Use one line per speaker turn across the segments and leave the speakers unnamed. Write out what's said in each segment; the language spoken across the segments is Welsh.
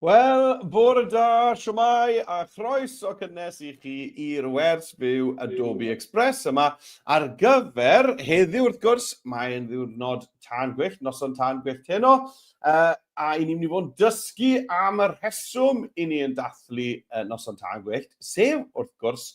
Wel, bore da, siwmai, a chroeso cynnes i chi i'r wers fyw Adobe Express yma ar gyfer heddiw wrth gwrs, mae'n ddiwrnod tân gwyllt, noson tân gwyllt heno, uh, a i ni'n mynd i fod yn dysgu am y rheswm i ni yn dathlu uh, noson tân gwyllt, sef wrth gwrs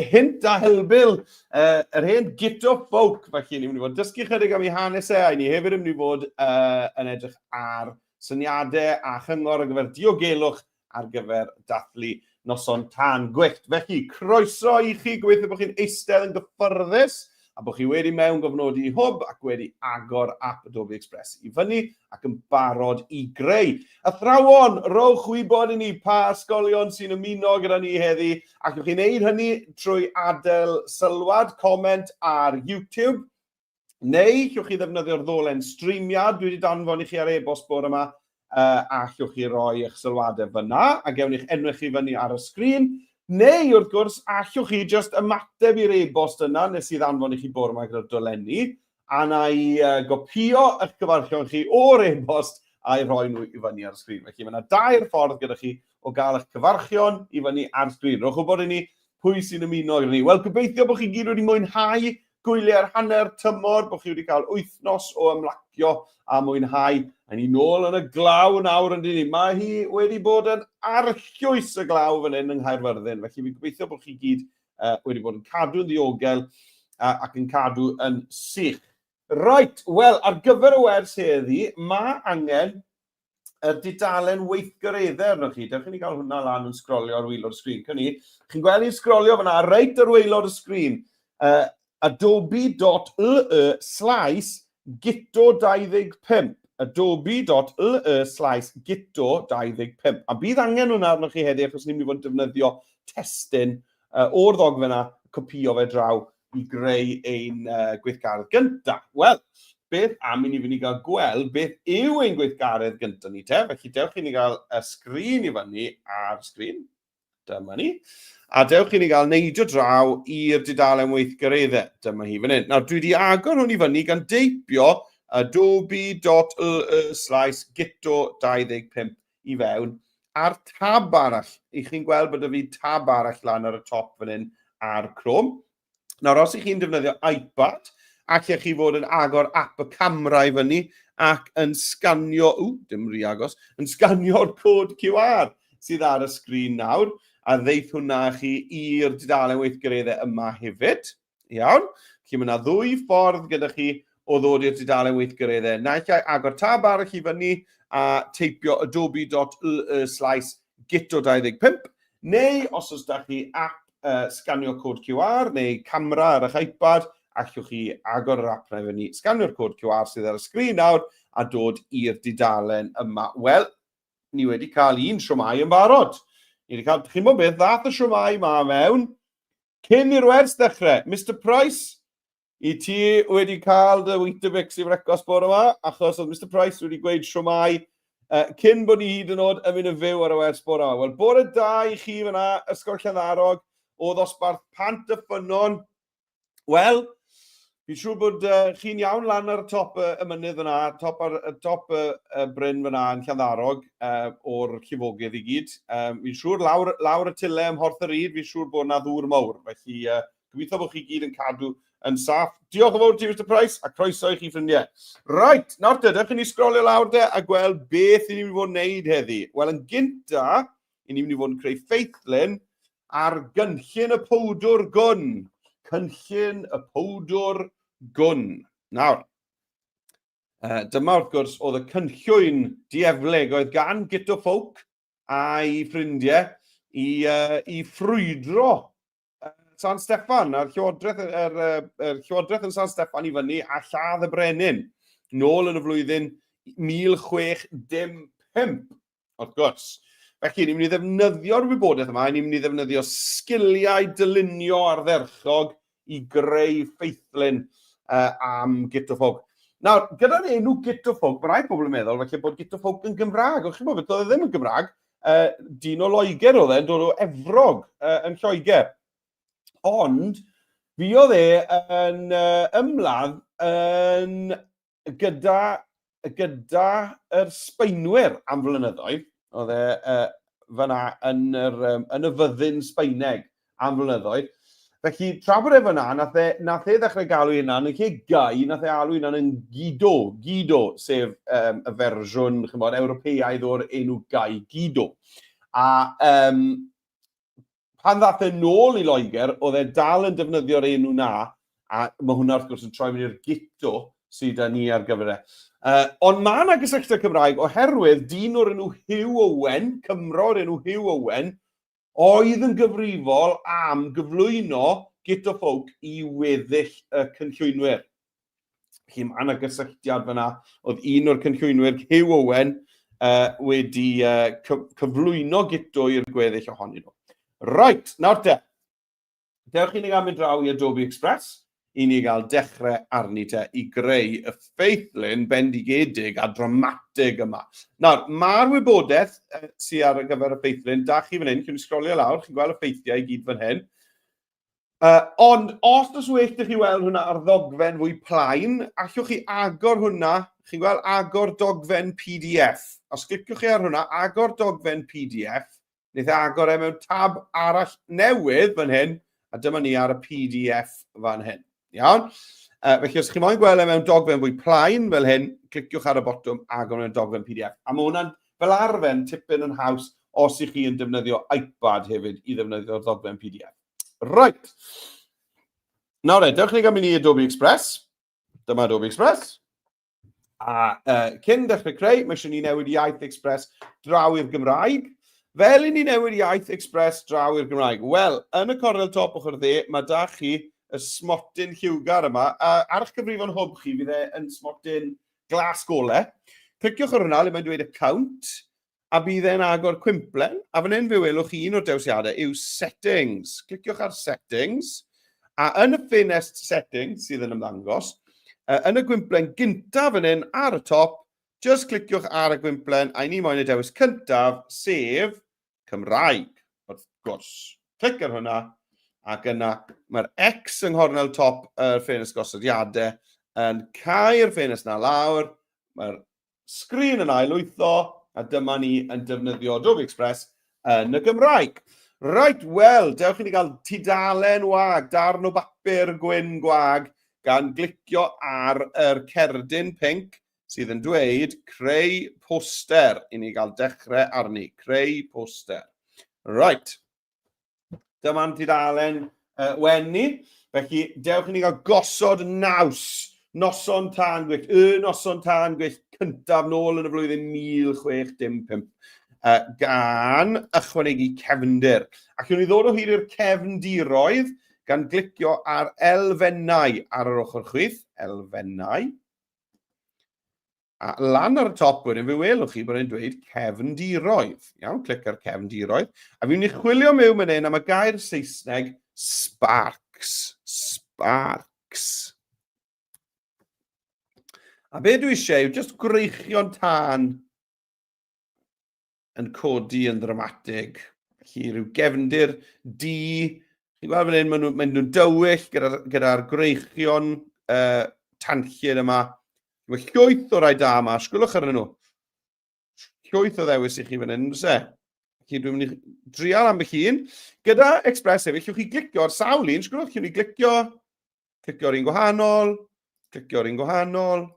Hynt a helbul, uh, yr hen Guto Ffowc, felly ni'n mynd i fod yn dysgu chydig am ei hanes e, a ni hefyd yn mynd i fod uh, yn edrych ar syniadau a chyngor ar gyfer diogelwch ar gyfer dathlu noson tân gwyllt. Felly, croeso i chi, gobeithio bod chi'n eistedd yn gyffyrddus a bod chi wedi mewn gofnodi i Hwb ac wedi agor app Adobe Express i fyny ac yn barod i greu. Athrawon, rowch wybod i ni pa ysgolion sy'n ymuno gyda ni heddi, ac ewch chi wneud hynny trwy adael sylwad, comment ar YouTube, neu llwch chi ddefnyddio'r ddolen streamiad dwi wedi danfon i chi ar e-bost bore yma, uh, a allwch chi roi eich sylwadau fyna, a gewn ni'ch enw chi fyny ar y sgrin, neu wrth gwrs, allwch chi just ymateb i'r e-bost yna nes i ddanfon i chi bore yma gyda'r dolenni, a na i uh, gopio eich cyfarchion chi o'r e-bost a'i rhoi nhw i fyny ar y sgrin. Felly mae yna dair ffordd gyda chi o gael eich cyfarchion i fyny ar sgrin. Rhowch wybod i ni pwy sy'n ymuno gyda ni. Wel, gobeithio bod chi gyd wedi mwynhau gwyliau'r hanner tymor, bod chi wedi cael wythnos o ymlacio a mwynhau. A ni nôl yn y glaw nawr yn dyn ni. Mae hi wedi bod yn arllwys y glaw fan hyn yng Nghaerfyrddin, felly fi'n gobeithio bod chi gyd uh, wedi bod yn cadw'n ddiogel uh, ac yn cadw yn sych. Right, wel, ar gyfer y wers heddi, mae angen y dudalen weithgareddau arnoch chi. Dewch i ni gael hwnna lan yn sgrolio ar waelod y sgrin. Cyn ni, chi'n gweld i'n sgrolio fyna, reit ar waelod y sgrin. Uh, adobe.ly slaes guto25. adobe.ly slaes guto25. A bydd angen hwnna arnoch chi heddi achos ni'n mynd i fod yn defnyddio testun uh, o'r ddogfen yna, copio fe draw i greu ein uh, gweithgaredd gyntaf? Wel, beth am i ni fynd i gael gweld beth yw ein gweithgaredd gyntaf ni te? Felly dewch i ni gael y sgrin i fyny ar sgrin. Dyma ni. A dewch i ni gael neidio draw i'r dudalen weithgareddau. Dyma hi fan hyn. Nawr, dwi wedi agor hwn i fyny gan deipio adobe.ly slaes guto25 i fewn, a'r tab arall. I chi'n gweld bod y fi tab arall lan ar y top fan hyn ar Chrome. Nawr, os ych chi'n defnyddio iPad, allech chi fod yn agor app y camera i fyny ac yn sganio, ww, dim rhy agos, yn sganio'r cod QR sydd ar y sgrin nawr, a ddeith hwnna chi i'r dudalen weithgareddau yma hefyd. Iawn? Felly mae yna ddwy ffordd gyda chi o ddod i'r dudalen weithgareddau. Naill ai agor tab arall i fyny a teipio adobe.ly slaes guto25, neu os oes da chi app uh, sganio cod QR neu camera ar eich iPad, allwch chi agor yr app na i fyny, sganio'r cod QR sydd ar y sgrin nawr a dod i'r dudalen yma. Wel, ni wedi cael un siwmai yn barod. Ni wedi cael, chi'n bod beth, ddath y siwmai ma mewn, Cyn i'r wers ddechrau, Mister Price, i ti wedi cael dy Weetabix i frecwast bore yma, achos oedd Mister Price wedi gweud siwmai uh, cyn bod ni hyd yn oed yn mynd yn fyw ar y wers bore yma. Wel, bore da i chi fyna, Ysgol Llanddarog, o ddosbarth Pant y Ffynnon. Wel, fi'n siŵr bod uh, chi'n iawn lan ar y top y, y mynydd fyna, top, ar, y top y, y bryn fyna yn Llanddarog uh, o'r llifogydd i gyd. Um, fi'n siŵr lawr, lawr y tyle ym Mhorth yr Yd, fi'n siŵr bod yna ddŵr mawr. Felly uh, gobeithio bod chi gyd yn cadw yn saff. Diolch yn fawr ti, Mr Price, a croeso i chi ffrindiau. Right, nawr te, dewch i ni sgrolio lawr de a gweld beth i ni'n mynd i fod yn neud heddi. Wel, yn gynta, i ni'n mynd i fod yn creu ffeithlun ar gynllun y powdwr gwn. Cynllun y powdwr gwn. Nawr, dyma wrth gwrs oedd y cynllwyn dieflig oedd gan Guto Ffowc a'i ffrindiau i, uh, i ffrwydro San Steffan a'r llywodraeth, er, er, er, llywodraeth yn San Steffan i fyny a lladd y brenin nôl yn y flwyddyn 1605. Wrth gwrs. Felly, ni'n mynd i ddefnyddio'r wybodaeth yma, ni'n mynd i ddefnyddio sgiliau dylunio ardderchog i greu ffeithlun uh, am Guto Ffowc. Nawr, gyda'r enw Guto Ffowc, mae rai pobl yn meddwl felly bod Guto Ffowc yn Gymraeg. O'ch chi'n bod, doedd e ddim yn Gymraeg. Uh, dyn o Loegr oedd e'n dod o Efrog uh, yn Lloegr. Ond, fuodd e yn uh, ymladd yn gyda gyda yr Sbaenwyr am flynyddoedd. Oedd e fyna yn, yr, um, yn y fyddin Sbaeneg am flynyddoedd. Felly, tra bod e fyna, nath e, nath e ddechrau galw ei hunan, yn lle Guy, nath e alw hunan yn Guido, Guido, sef um, y fersiwn, chymod, Ewropeaidd o'r enw Guy, Guido. A um, pan ddath e nôl i Loegr, oedd e dal yn defnyddio'r enw na, a mae hwnna wrth gwrs yn troi mewn i'r Guto sydd â ni ar gyfer e. Ond mae yna gysylltiad Cymraeg oherwydd dyn o'r enw Hugh Owen, Cymro o'r enw Hugh Owen, oedd yn gyfrifol am gyflwyno Guto Ffowc i weddill y cynllwynwyr. Felly mae yna gysylltiad fyna. Oedd un o'r cynllwynwyr, Hugh Owen, wedi cyflwyno Guto i'r gweddill ohonyn nhw. Right, nawr te. Dewch i ni gael mynd draw i Adobe Express i ni gael dechrau arni te i greu y ffeithlun bendigedig a dramatig yma. Nawr, mae'r wybodaeth sydd ar gyfer y ffeithlun, da chi fan hyn, chi'n sgrolio lawr, chi'n gweld y ffeithiau i gyd fan hyn. Ond os oes well ydych chi weld hwnna ar ddogfen fwy plaen, allwch chi agor hwnna, chi'n gweld agor dogfen PDF. Os cliciwch chi ar hwnna, agor dogfen PDF, wneith e agor e mewn tab arall newydd fan hyn, a dyma ni ar y PDF fan hyn. Iawn? Felly os chi moyn gweld e mewn dogfen fwy plaen fel hyn, cliciwch ar y botwm agor mewn dogfen PDF. A mae hwnna'n fel arfer yn tipyn yn haws os ych chi yn defnyddio iPad hefyd i ddefnyddio'r ddogfen PDF. Right. Nawr e, dewch ni gael mynd i Adobe Express. Dyma Adobe Express. A cyn dechrau creu, mae eisiau ni newid iaith Express draw i'r Gymraeg. Fel i ni newid iaith Express draw i'r Gymraeg? Wel, yn y cornel top ochr dde, mae da chi y smotyn lliwgar yma. A ar eich cyfrifon hwb chi, fydd e yn smotyn glas gole. Cliciwch ar hwnna le mae'n dweud account, a bydd e'n agor cwimplen, a fan hyn fe welwch chi un o'r dewisiadau yw settings. Cliciwch ar settings, a yn y ffenest settings sydd yn ymddangos, yn y gwimplen gyntaf fan hyn ar y top, just cliciwch ar y gwimplen, a i ni moyn y dewis cyntaf, sef Cymraeg, wrth gwrs. Clic ar hwnna, ac yna mae'r X yng nghornel top yr ffenest gosodiadau yn cau'r ffenest na lawr, mae'r sgrin yn ailwytho, a dyma ni yn defnyddio Adobe Express yn y Gymraeg. Right, wel, dewch i ni gael tudalen wag, darn o bapur gwyn gwag, gan glicio ar yr cerdyn pinc sydd yn dweud creu poster i ni gael dechrau arni. Creu poster. Right. Dyma'n tudalen wen ni. Felly, dewch i ni gael gosod naws. Noson tân gwyllt, y noson tân gwyllt cyntaf nôl yn y flwyddyn 1605, gan ychwanegu cefndir. Ac i ni ddod o hyd i'r cefndiroedd gan glicio ar elfennau ar yr ochr chwith, elfennau. A lan ar y top wedyn, fe welwch chi bod e'n dweud cefndiroedd. Iawn, clic ar cefndiroedd. A fi'n mynd i chwilio mewn fan hyn am y gair Saesneg sparks. Sparks. A be dwi eisiau yw just gwreichion tân yn codi yn ddramatig. Felly rhyw gefndir du. Chi'n gweld fan hyn, maen nhw'n maen nhw dywyll gyda'r gyda gwreichion tanllyd yma. Mae llwyth o rai da yma, sgwylwch arnyn nhw. Llwyth o ddewis i chi fan hyn, se? Felly dwi'n mynd i drial ambell un. Gyda Express hefyd, llwch chi glicio ar sawl un, sgwylwch, llwch chi glicio, clicio ar un gwahanol, clicio ar un gwahanol,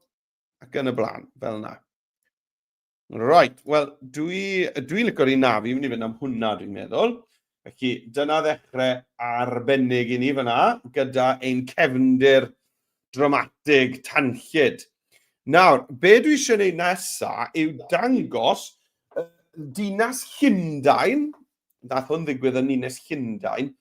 ac yn y blaen, fel yna. Right, wel, dwi'n dwi licio'r un na, fi'n mynd i fynd am hwnna, dwi'n meddwl. Felly, dyna ddechrau arbennig i ni fyna, gyda ein cefndir dramatig tanllyd. Nawr, be dwi eisiau gwneud nesaf yw dangos dinas Llundain, nath hwn ddigwydd yn Ninas Llundain,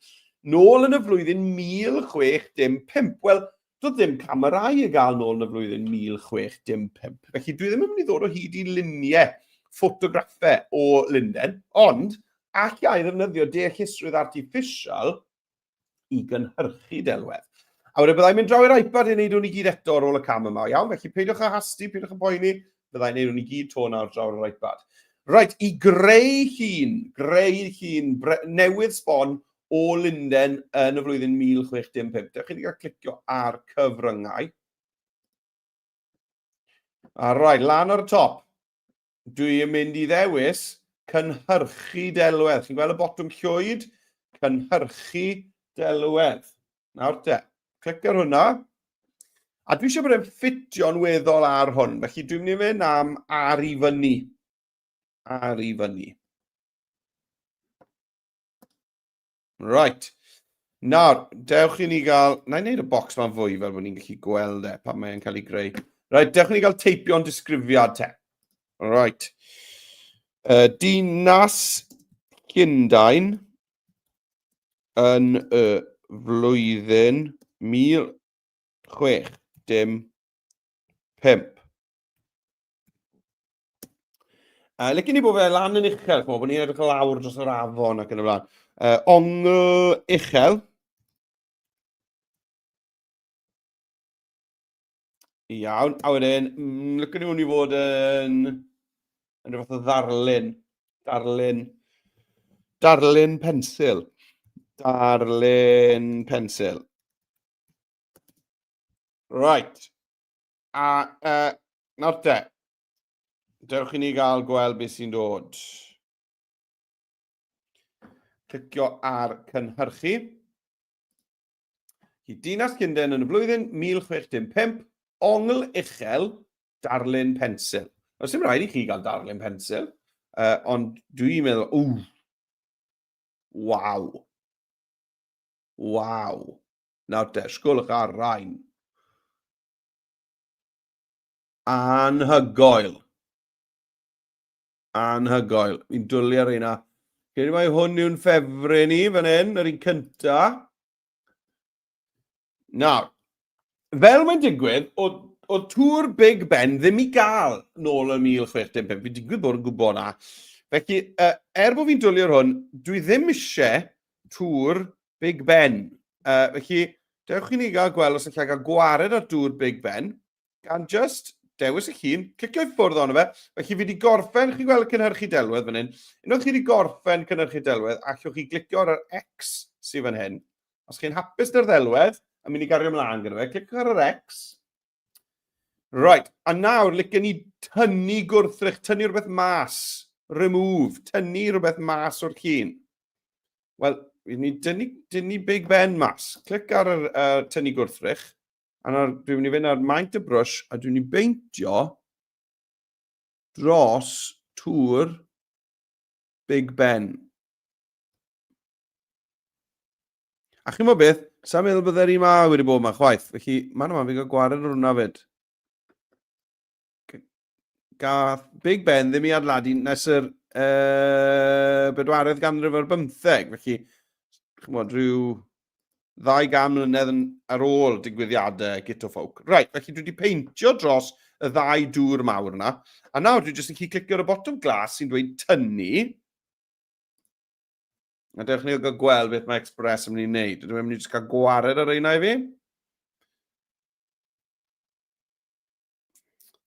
nôl yn y flwyddyn 1605. Wel, doedd ddim camerâu i gael nôl yn y flwyddyn 1605. Felly dwi ddim yn mynd i ddod o hyd i luniau, ffotograffau o Lundain, ond alla i ddefnyddio deallusrwydd artiffisial i gynhyrchu delwedd. A wedyn byddai'n mynd draw i'r iPad i wneud hwn i gyd eto ar ôl y cam yma, iawn? Felly peidiwch â hastu, peidiwch â poeni, byddai'n wneud hwn i gyd to nawr draw i'r iPad. Right, i greu llun, greu llun newydd sbon o Lunden yn y flwyddyn 1605. Dewch i ni gael clicio ar cyfryngau. A right, lan ar y top. Dwi'n mynd i ddewis cynhyrchu delwedd. Chi'n gweld y botwm llwyd? Cynhyrchu delwedd. Nawr te, clic ar hwnna. A dwi eisiau bod e'n ffitio'n weddol ar hwn, felly dwi'n mynd i fynd am ar i fyny. Ar i fyny. Right. Nawr, dewch i ni gael... Na i wneud y bocs ma'n fwy fel bod ni'n gallu gweld e pan mae'n cael ei greu. Right, dewch i ni gael teipio'n disgrifiad te. Right. Dinas Llundain yn y flwyddyn 1605. Licen i bod fe lan yn uchel, chmo, bod ni'n edrych lawr dros yr afon ac yn y blaen. Ongl uchel. Iawn, a wedyn, licen i hwn i fod yn, yn rhywbeth o ddarlun. Darlun. Darlun pensil. Darlun pensil. Right. A nawr te, dewch i ni gael gweld beth sy'n dod. Clicio ar cynhyrchu. I Dinas Llundain yn y flwyddyn 1605, ongl uchel, darlun pensil. Nawr, sy'n rhaid i chi gael darlun pensil, ond dwi'n meddwl, ww, waw, waw. Nawr te, sgwlwch ar rain. Anhygoel. Anhygoel. Fi'n dwlu ar reina. Credu mai hwn yw'n ffefryn i fan hyn, yr un cynta. Nawr, fel mae'n digwydd, oedd, oedd tŵr Big Ben ddim i gael nôl yn 1665. Fi'n digwydd bod yn gwybod na. Felly, er bod fi'n dwlu ar hwn, dwi ddim eisiau tŵr Big Ben. Felly, dewch i ni gael gweld os allai gael gwared ar dŵr Big Ben, gan just dewis y llun, clicio i ffwrdd ono fe. Felly fi wedi gorffen, chi'n gweld y cynhyrchu delwedd fan hyn. Unwaith chi wedi gorffen cynhyrchu delwedd, allwch chi glicio ar yr X sydd fan hyn. Os chi'n hapus dy'r ddelwedd, a mynd i gario ymlaen gyda fe, cliciwch ar yr X. Right, a nawr licen ni tynnu gwrthrych, tynnu rhywbeth mas, remove, tynnu rhywbeth mas o'r llun. Wel, ni dynnu, dynnu Big Ben mas. Clic ar yr tynnu gwrthrych, a nawr dwi'n mynd i fynd ar maint y brwsh, a dwi'n mynd i beintio dros tŵr Big Ben. A chi'n bod beth, sa'n meddwl byddai'r un ma wedi bod yma chwaith, felly mae'n yma fi'n cael gwared ar hwnna fyd. Gath Big Ben ddim i adeiladu nes yr bedwaredd ganrif ar bymtheg, felly chymod, rhyw 200 mlynedd yn, ar ôl digwyddiadau Guto Ffowc. Right, felly dwi wedi peintio dros y ddau dŵr mawr yna, a nawr dwi jyst yn gallu clicio ar y botwm glas sy'n dweud tynnu, a dewch ni gael gweld beth mae Express yn mynd i wneud. Ydw i'n mynd i jyst cael gwared ar reina i fi?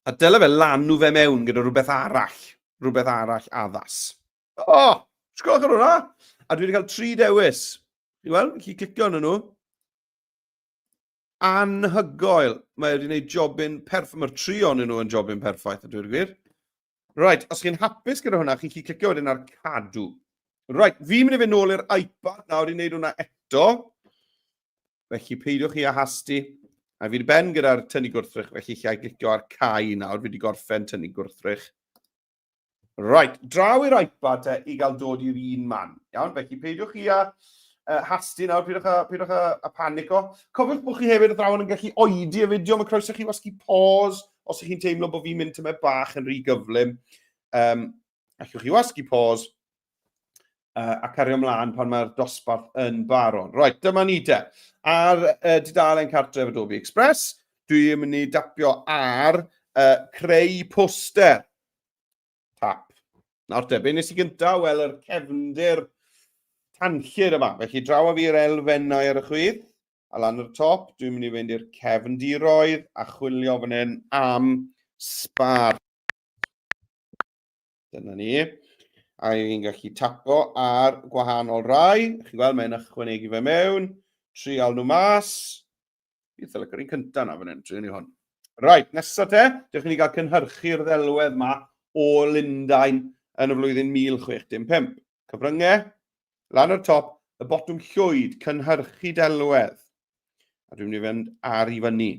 A dyle fe lanw fe mewn gyda rhywbeth arall. Rhywbeth arall addas. O! Oh, sgwch ar hwnna! A dwi wedi cael tri dewis. Chi weld? Chi clicio arnyn nhw. Anhygoel. Mae wedi gwneud jobyn perffaith. Mae'r tri onyn nhw yn jobyn perffaith, a dweud y gwir. Right, os chi'n hapus gyda hwnna, chi'n gallu clicio wedyn ar cadw. Right, fi'n mynd i fynd nôl i'r iPad nawr i wneud hwnna eto. Felly peidiwch chi â hasti. A fi wedi ben gyda'r tynnu gwrthrych, felly lle i glicio ar cau nawr. Fi wedi gorffen tynnu gwrthrych. Right, draw i'r iPad te i gael dod i'r un man. Iawn, felly peidiwch chi â hasti nawr, peidiwch â, peidiwch â, â panico. Cofiwch bod chi hefyd athrawon yn gallu oedi y fideo, mae croeso chi wasgu pause os ych chi'n teimlo bod fi'n mynd tymed bach yn rhy gyflym. Allwch chi wasgu pause a cario ymlaen pan mae'r dosbarth yn barod. Right, dyma ni te. Ar dudalen cartref Adobe Express, dwi'n mynd i dapio ar creu poster. Tap. Nawr te, be nes i gyntaf? Wel, yr cefndir tanllyd yma. Felly, draw a fi'r elfennau ar y chwith, a lan yr top, dwi'n mynd i fynd i'r cefndiroedd a chwilio fan hyn am sbar. Dyna ni. A fi'n gallu tapo ar gwahanol rai. Chi'n gweld, mae'n ychwanegu fe mewn. Trial nhw mas. Fi eitha lycio'r un cyntaf na fan hyn, trial ni hwn. Right, nesaf te, dewch i ni gael cynhyrchu'r ddelwedd ma o Lundain yn y flwyddyn 1605. Cyfryngau, lan o'r top, y botwm llwyd, cynhyrchu delwedd. A dwi'n mynd i fynd ar i fyny.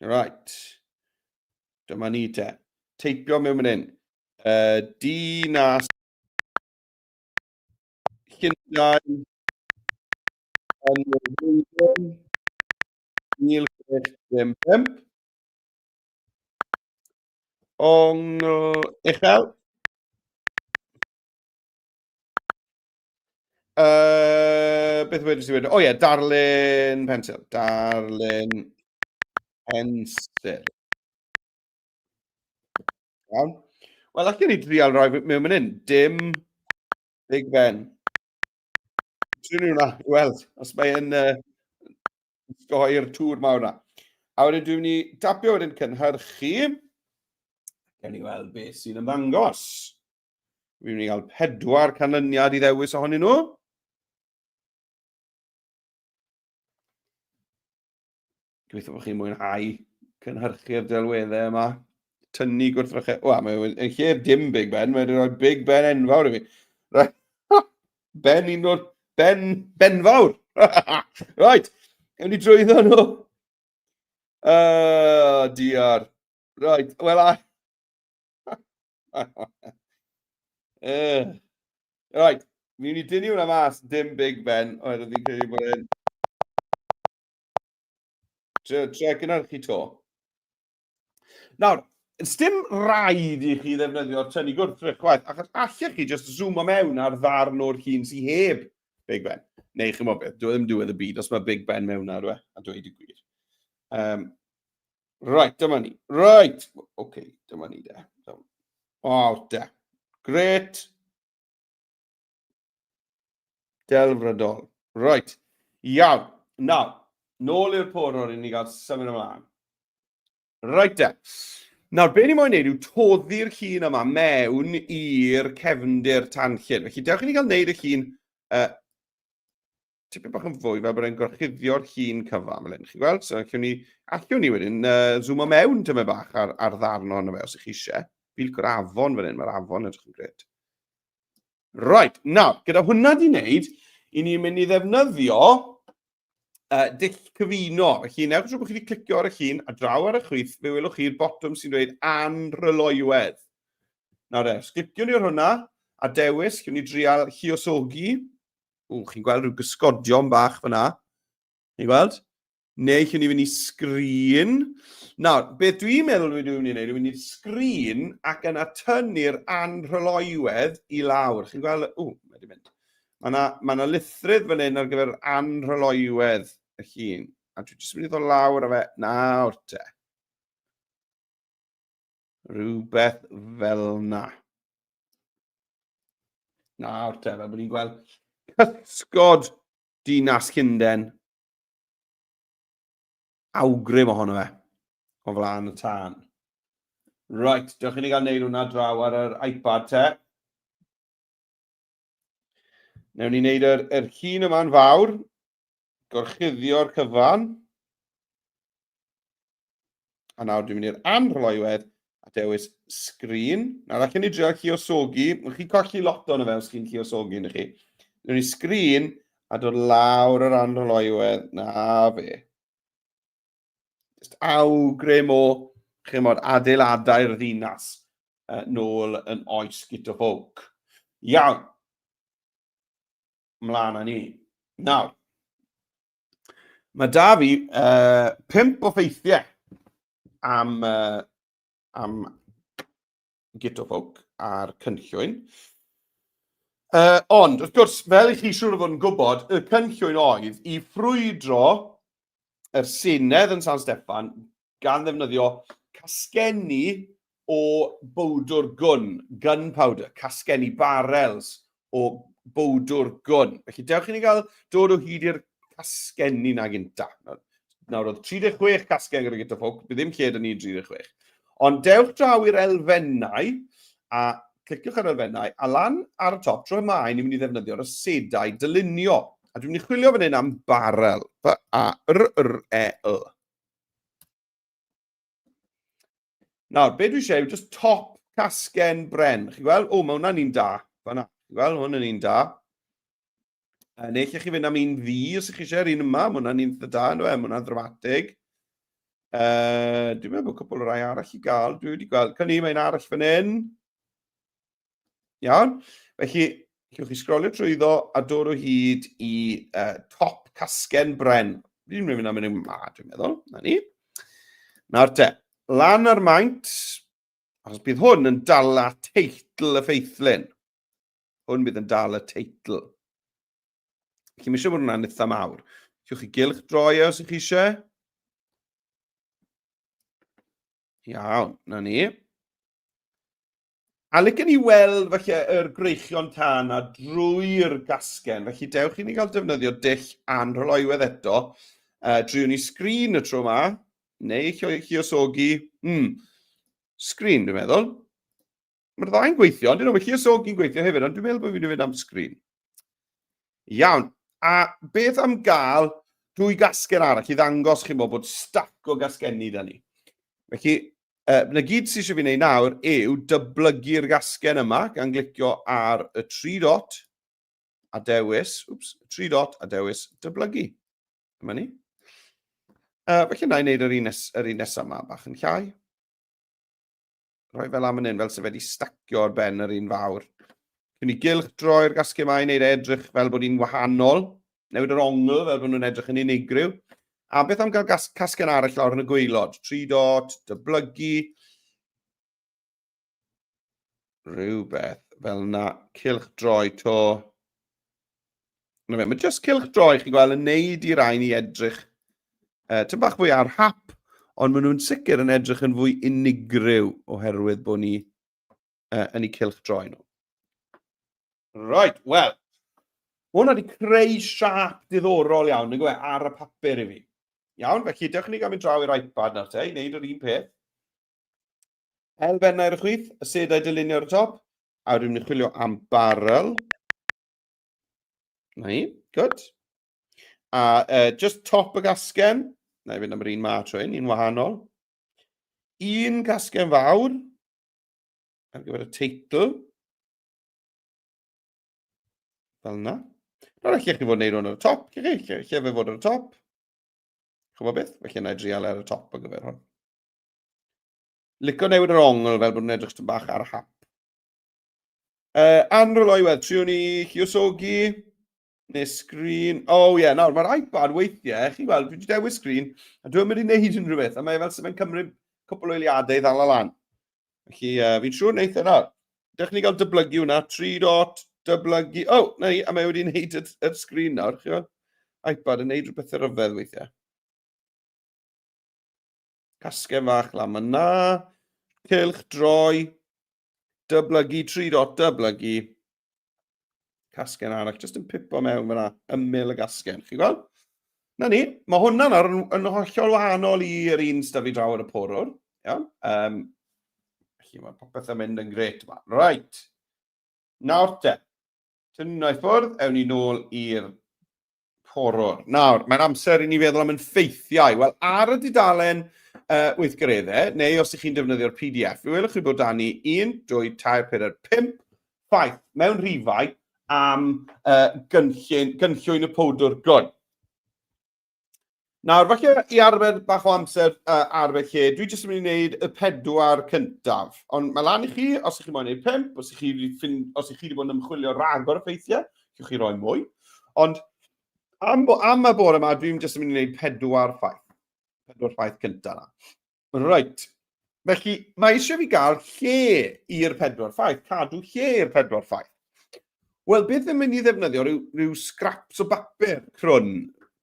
Right. Dyma ni te. Teipio mewn fan hyn. Dinas Llundain yn y flwyddyn 1655. Ongl uchel. Beth wedys i wedyn? O ie, darlun pensil. Darlun pensil. Iawn. Wel, allwn ni drial rhoi mewn fan hyn. Dim Big Ben. Trin hwnna, i weld, os mae'n sgoi'r tŵr mawr na. A wedyn dwi'n mynd i tapio wedyn cynhyrchu. Gawn ni weld beth sy'n ymddangos. Fi'n mynd i gael pedwar canlyniad i ddewis ohonyn nhw. Gobeithio bod chi'n mwynhau cynhyrchu'r delweddau yma. Tynnu gwrthrychau. Wel, mae yn lle dim Big Ben, mae wedi rhoi Big Ben enfawr i fi. Right. Ben un o'r... Ben... Benfawr! Right. Ewn ni drwyddo nhw. Diar. Right, wel, a... Right, mi wni dynnu hwnna mas, dim Big Ben, oherwydd fi'n credu bod e'n... Tre, tre gynhyrchu to. Nawr, dim rhaid i chi ddefnyddio'r tynnu gwrthrych chwaith, achos allech chi just zoomo mewn ar ddarn o'r llun sy'n heb Big Ben. Neu chi'n gwybod beth, dwi ddim diwedd y byd os mae Big Ben mewn ar we, a dweud y gwir. Right, dyma ni. Right, oce, okay, dyma ni de. O, oh, de. Gret. Delfrydol. Right. Iawn. Nawr, nôl i'r porwr i ni gael symud ymlaen. Right de. Nawr, be ni moyn neud yw toddi'r llun yma mewn i'r cefndir tanllyd. Felly, dewch i ni gael neud y llun tipyn bach yn fwy fel bod e'n gorchuddio'r llun cyfan fel hyn. Chi'n gweld? So, allwn ni, allwn ni wedyn zoomo mewn tymed bach ar, ar ddarn ohono fe os ych chi eisiau. Fi'n licio'r afon fan hyn, mae'r afon edrych yn gret. Right, nawr, gyda hwnna di wneud, i ni'n mynd i ddefnyddio dull cyfuno. Felly, newch yn siŵr bod chi wedi clicio ar y llun a draw ar y chwith, fe welwch chi'r botwm sy'n dweud anrhyloywedd. Nawr e, os cliciwn ni ar hwnna a dewis, chi'n ni drial lluosogi. Ww, chi'n gweld rhyw gysgodion bach fyna. Chi'n gweld? Neu chi'n ni fynd i sgrin. Nawr, beth dwi'n meddwl dwi'n mynd i wneud, dwi'n mynd i'r sgrin ac yna tynnu'r anrhyloywedd i lawr. Chi'n gweld? Ww, mae wedi mynd. Mae yna ma na lithrydd fan hyn ar gyfer anrhyloywedd y llun. A dwi'n jyst mynd i ddod lawr a fe nawr te. Rhywbeth fel na. Nawr te, fel bod ni'n gweld cysgod dinas Llundain. Awgrym ohono fe, o flaen y tân. Right, dewch i ni gael neud hwnna draw ar yr iPad te. Newn ni wneud yr, yr llun yma'n fawr, gorchuddio'r cyfan. A nawr dwi'n mynd i'r anrholoywedd a dewis sgrin. Nawr allan ni drio lluosogi. Mwyn chi colli lot o'n fe os chi'n lluosogi yn chi. Nw'n ni sgrin a dod lawr yr anrholoywedd. Na fe. Just awgrym o, chi'n mod, adeiladau'r ddinas nôl yn oes Guto Ffowc. Iawn. Mlaen â ni. Nawr, Mae da fi pump o ffeithiau am, am Guto Ffowc a'r cynllwyn. Ond, wrth gwrs, fel i chi siŵr o fod yn gwybod, y cynllwyn oedd i ffrwydro yr Senedd yn San Steffan gan ddefnyddio casgenni o bowdwr gwn, gunpowder, casgenni barrels o bowdwr gwn. Felly dewch i ni gael dod o hyd i'r casgenni na gynta. Nawr, oedd 36 casgen gyda Guto Ffowc, bydd ddim lle dyn ni 36. Ond dewch draw i'r elfennau a cliciwch ar elfennau a lan ar y top, tro yma, ni'n mynd i ddefnyddio'r asedau dylunio. A dwi'n mynd i chwilio fan hyn am barrel. B-A-R-R-E-L. Nawr, be dwi eisiau yw just top casgen bren. Chi'n gweld? O, mae hwnna'n un da. Fanna. Chi'n gweld? Hwn yn un da. Neu lle chi fynd am un ddu os ych chi eisiau, yr un yma, mae hwnna'n un da, ynddo e? Mae hwnna'n ddramatig. Dwi'n meddwl bod cwpl o rai arall i gael. Dwi wedi gweld, cynni, mae'n arall fan hyn. Iawn. Felly, llwch chi sgrolio trwyddo a dod o hyd i top casgen bren. Dwi'n mynd am un yma, dwi'n meddwl. Na ni. Nawr te, lan ar maint, achos bydd hwn yn dala teitl y ffeithlun. Hwn bydd yn dal y teitl. Felly mae eisiau bod hwnna'n eitha mawr. Llwch chi gylch droi e os ych chi eisiau. Iawn, na ni. A licen i weld falle yr gwreichion tân a drwy'r gasgen, felly dewch i ni gael defnyddio dull anrhyloywedd eto. Driwn ni sgrin y tro yma, neu lluosogi, sgrin dwi'n meddwl. Mae'r ddau'n gweithio, ond dyn nhw, mae lluosogi'n gweithio hefyd, ond dwi'n meddwl bod fi'n mynd am sgrin. Iawn, a beth am gael dwy gasgen arall i ddangos chi'n bod stac o gasgenni da ni. Felly, na gyd sydd eisiau fi wneud nawr yw dyblygu'r gasgen yma gan glicio ar y tri dot a dewis, wps, tri dot a dewis dyblygu. Dyma ni. Felly na i wneud yr un, nes, yr un nesaf yma bach yn llai. Rhoi fel am yn hyn, fel sydd wedi stacio ar ben yr un fawr. Cyn i gylch droi'r gasglu yma i wneud e edrych fel bod hi'n wahanol. Newid yr ongl fel bod nhw'n edrych yn unigryw. A beth am gael gas casgen arall lawr yn y gwaelod? Tri dot, dyblygu. Rhywbeth fel na, cylch droi to. Na fe, mae just cylch droi, chi'n gweld, yn neud i rai ni edrych tyn bach fwy ar hap, ond maen nhw'n sicr yn edrych yn fwy unigryw oherwydd bod ni yn eu cylch droi nhw. Right, wel, hwnna wedi creu siap diddorol iawn, nag yw e, ar y papur i fi. Iawn, felly dewch ni gael mynd draw i'r iPad nawr te, i wneud yr un peth. Elfennau ar y chwith, y sedau dylunio ar y top, a wedyn ni'n chwilio am barrel. Na ni, good. A just top y gasgen, na i fynd am yr un ma tro hyn, un wahanol. Un casgen fawr ar gyfer y teitl. Fel yna. Nawr, lle chi fod yn neud hwn ar y top, lle chi, lle, lle fe fod ar y top. Chymod beth? Felly na i drial ar y top ar gyfer hwn. Licio newid yr ongl fel bod nhw'n edrych bach ar hap. Anrol oiwedd, triwn ni lluosogi, neu sgrin. Oh ie, yeah, nawr mae'r iPad weithiau, chi'n gweld, dwi wedi dewis sgrin, a dwi'n mynd i wneud unrhyw beth, a mae e fel sy'n fe'n cymryd cwpl o eiliadau i ddal lan. Felly, fi'n siŵr wneith e nawr. Dewch ni gael dyblygu hwnna, 3 dot, dyblygu, oh, na ni, a mae wedi wneud y, y sgrin nawr, chi'n gweld? iPad yn wneud rhywbeth ryfedd weithiau. Casgen fach lan yna, cylch droi, dyblygu, 3 dot, dyblygu, casgen arall, jyst yn pipo mewn fyna, ymyl y gasgen, chi'n gweld? Na ni, mae hwnna nawr yn, yn hollol wahanol i'r un sydd fi draw ar y porwr. Iawn? Felly mae popeth yn mynd yn gret yma. Right. Nawr te, tynnu i ffwrdd, ewn ni nôl i'r porwr. Nawr, mae'n amser i ni feddwl am yn ffeithiau. Wel, ar y dudalen weithgareddau, neu os ych chi'n defnyddio'r PDF, fe welwch chi bod da ni 1, 2, 3, 4, 5 ffaith mewn rhifau am gynllun, gynllwyn y powdwr gwn. Nawr, falle i arbed bach o amser arbed lle, dwi jyst yn mynd i wneud y pedwar cyntaf. Ond mae lan i chi, os ych chi moyn gwneud pump, os ych chi wedi, os ych chi wedi bod yn ymchwilio ragor o ffeithiau, llwch chi roi mwy. Ond am, am y bore yma, dwi'n jyst yn mynd i wneud pedwar ffaith. Pedwar ffaith cyntaf yna. Reit. Felly, mae eisiau fi gael lle i'r pedwar ffaith, cadw lle i'r pedwar ffaith. Wel, beth yn mynd i ddefnyddio rhyw, rhyw scraps o bapur crwn.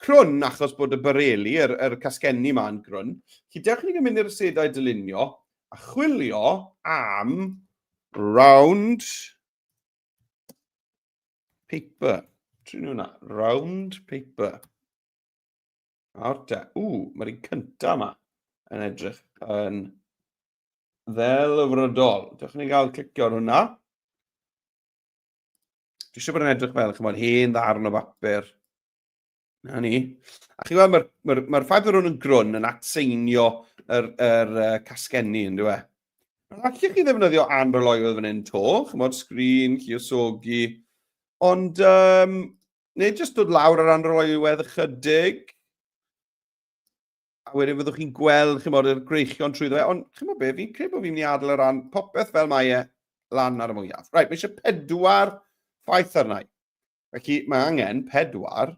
Crwn achos bod y bareli, yr, yr casgenni yma yn grwn. Felly, dewch i ni mynd i'r asedau dylunio a chwilio am round paper. Trin hwnna, round paper. Nawr te, ww, mae'r un cyntaf yma yn edrych yn ddelfrydol. Dewch ni gael clicio ar hwnna. Dwi eisiau bod yn edrych fel, chymod, hen ddarn o bapur. Na ni. A chi'n gweld, mae'r ma ma ma ffaith bod hwn yn grwn yn atseinio yr, yr casgenni, yn dweud. Allwch chi ddefnyddio anroloedd fan hyn to, chymod, sgrin, lluosogi, ond um, neu jyst dod lawr ar anroloedd ychydig, a wedyn fyddwch chi'n gweld, chymod, yr greichion trwyddo fe, ond chymod be, fi'n credu bod fi'n mynd i adael y ran popeth fel mae e lan ar y mwyaf. Right, mae eisiau pedwar ffaith arna i. Felly mae angen pedwar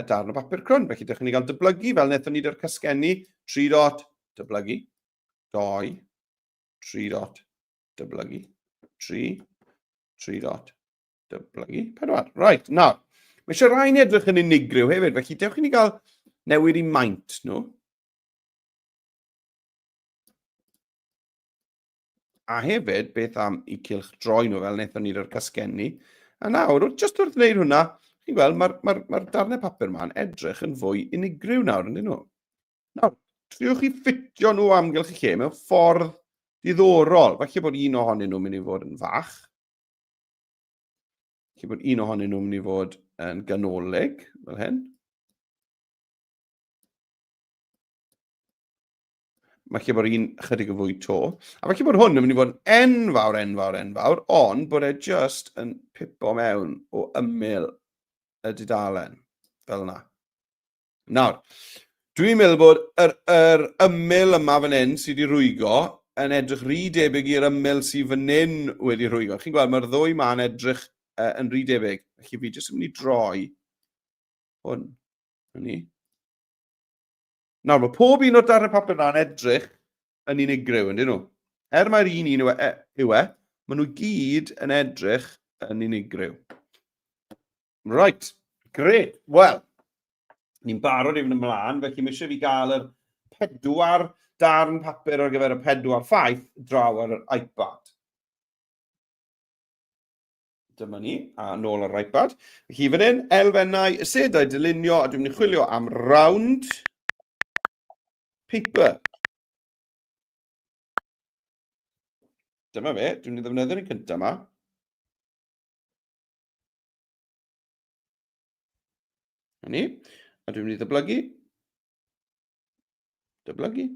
darn o bapur crwn. Felly dewch i ni gael dyblygu fel wnaethon ni dy'r casgenni. 3 dot, dyblygu. 2, 3 dot, dyblygu. 3, 3 dot, dyblygu. 4. Right, nawr. Mae eisiau rhain edrych yn unigryw hefyd, felly dewch i ni gael newid i maint nhw. A hefyd, beth am i cylch droi nhw fel wnaethon ni roi'r casgenni. A nawr, jyst wrth wneud hwnna, chi'n gweld, mae'r mae, mae darnau papur yma'n edrych yn fwy unigryw nawr, yndyn nhw? Nawr, triwch i ffitio nhw amgylch y lle mewn ffordd diddorol. Falle bod un ohonyn nhw'n mynd i fod yn fach. Falle bod un ohonyn nhw'n mynd i fod yn ganolig, fel hyn. Mae lle bod un chydig yn fwy to. A falle bod hwn yn mynd i fod yn enfawr, enfawr, enfawr, ond bod e just yn pipo mewn o ymyl y dudalen. Fel yna. Nawr, dwi'n meddwl bod yr, yr ymyl yma fan hyn sydd wedi rwygo yn edrych rhy debyg i'r ymyl sydd fan hyn wedi rwygo. Chi'n gweld, mae'r ddwy ma'n edrych uh, yn rhy debyg. Felly fi jyst yn mynd i droi hwn. Ni. Nawr, mae pob un o'r darnau papur yna'n edrych yn unigryw, yndyn nhw? Er mae'r un un yw e, yw e, maen nhw gyd yn edrych yn unigryw. Right, great. Wel, ni'n barod i fynd ymlaen, felly mae eisiau fi gael yr pedwar darn papur ar gyfer y pedwar ffaith draw ar yr iPad. Dyma ni, a nôl ar yr iPad. Felly fan hyn, elfennau, asedau dylunio, a dwi'n mynd i chwilio am round paper. Dyma fe, dwi'n mynd i ddefnyddio'r un cyntaf yma. Na ni. A dwi'n mynd i ddyblygu. Dyblygu.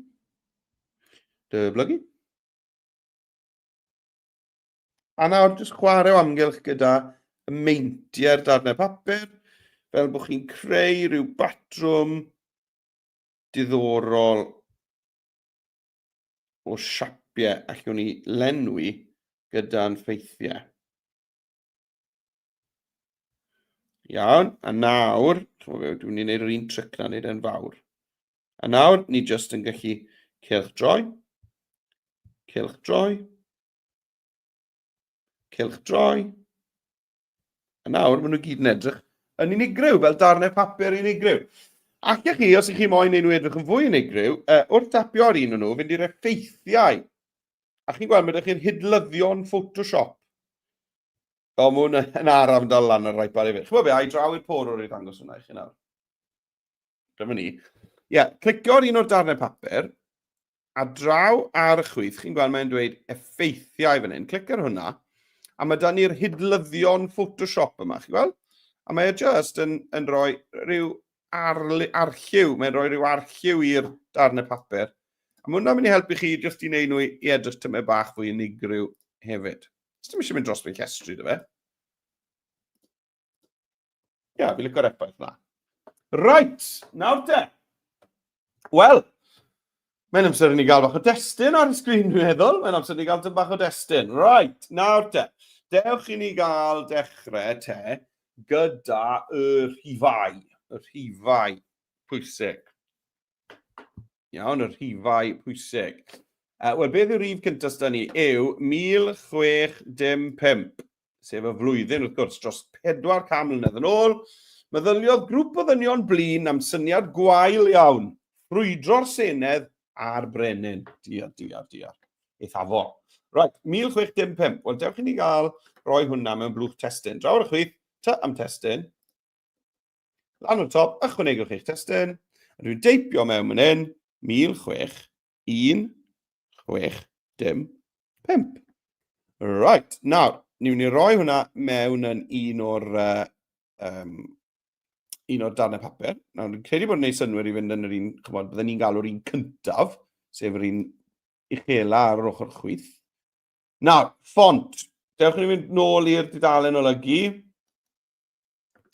Dyblygu. A nawr, jyst chwarae o amgylch gyda y meintiau'r darnau papur, fel bod chi'n creu rhyw batrwm diddorol o siapiau allwn ni lenwi gyda'n ffeithiau. Iawn, a nawr, dwi'n mynd i wneud yr un tric na, wneud e'n fawr. A nawr, ni jyst yn gallu cylch droi, cylch droi, cylch droi. A nawr, maen nhw gyd yn edrych yn unigryw, fel darnau papur unigryw. Allech chi, os ych chi moyn neud nhw edrych yn fwy unigryw, uh, wrth tapio ar un o'n nhw, fynd i'r effeithiau. A chi'n gweld, mae ydych chi'r hidlyddion Photoshop. O, mae hwn yn araf yn dal lan ar yr iPad hefyd. Chymod be, a i draw i'r porwr i ddangos hwnna i chi nawr. Dyma ni. Ie, yeah, clicio ar un o'r darnau papur, a draw ar y chwith, chi'n gweld mae'n dweud effeithiau fan hyn. Clic ar hwnna, a mae da ni'r hidlyddion Photoshop yma, chi'n gweld? A mae e just yn, yn rhoi rhyw arli, arlliw, mae'n rhoi rhyw arlliw i'r darnau papur. A mae hwnna'n mynd i helpu chi jyst i wneud nhw i edrych tymed bach fwy unigryw hefyd. Dim eisiau mynd dros fy llestri, dy fe. Ie, yeah, fi'n licio'r effaith na. Right, nawr te. Wel, mae'n amser i ni gael bach o destun ar y sgrin, dwi'n meddwl. Mae'n amser i ni gael dyn bach o destun. Right, nawr te. Dewch i ni gael dechrau te gyda y rhifau. Y rhifau pwysig. Iawn, y rhifau pwysig. Uh, Wel, beth yw'r rhif cyntaf sydd ni? Yw 1605, sef y flwyddyn, wrth gwrs, dros 400 mlynedd yn ôl, meddyliodd grŵp o ddynion blin am syniad gwael iawn, ffrwydro'r Senedd a'r Brenin. Diar, diar, diar. Eithafol. Right, 1605. Wel, dewch i ni gael roi hwnna mewn blwch testun. Draw ar y chwith, ty am testun. Lan o'r top, ychwanegwch eich testun. A dwi'n deipio mewn fan hyn, 16, Right, nawr, ni'n mynd i roi hwnna mewn yn un o'r, uh, um, un o'r darnau papur. Nawr, dwi'n credu bod yn gwneud synnwyr i fynd yn yr un, chymod, bydden ni'n galw'r un cyntaf, sef yr un uchela ar yr ochr chwith. Nawr, ffont. Dewch i ni fynd nôl i'r dudalen olygu.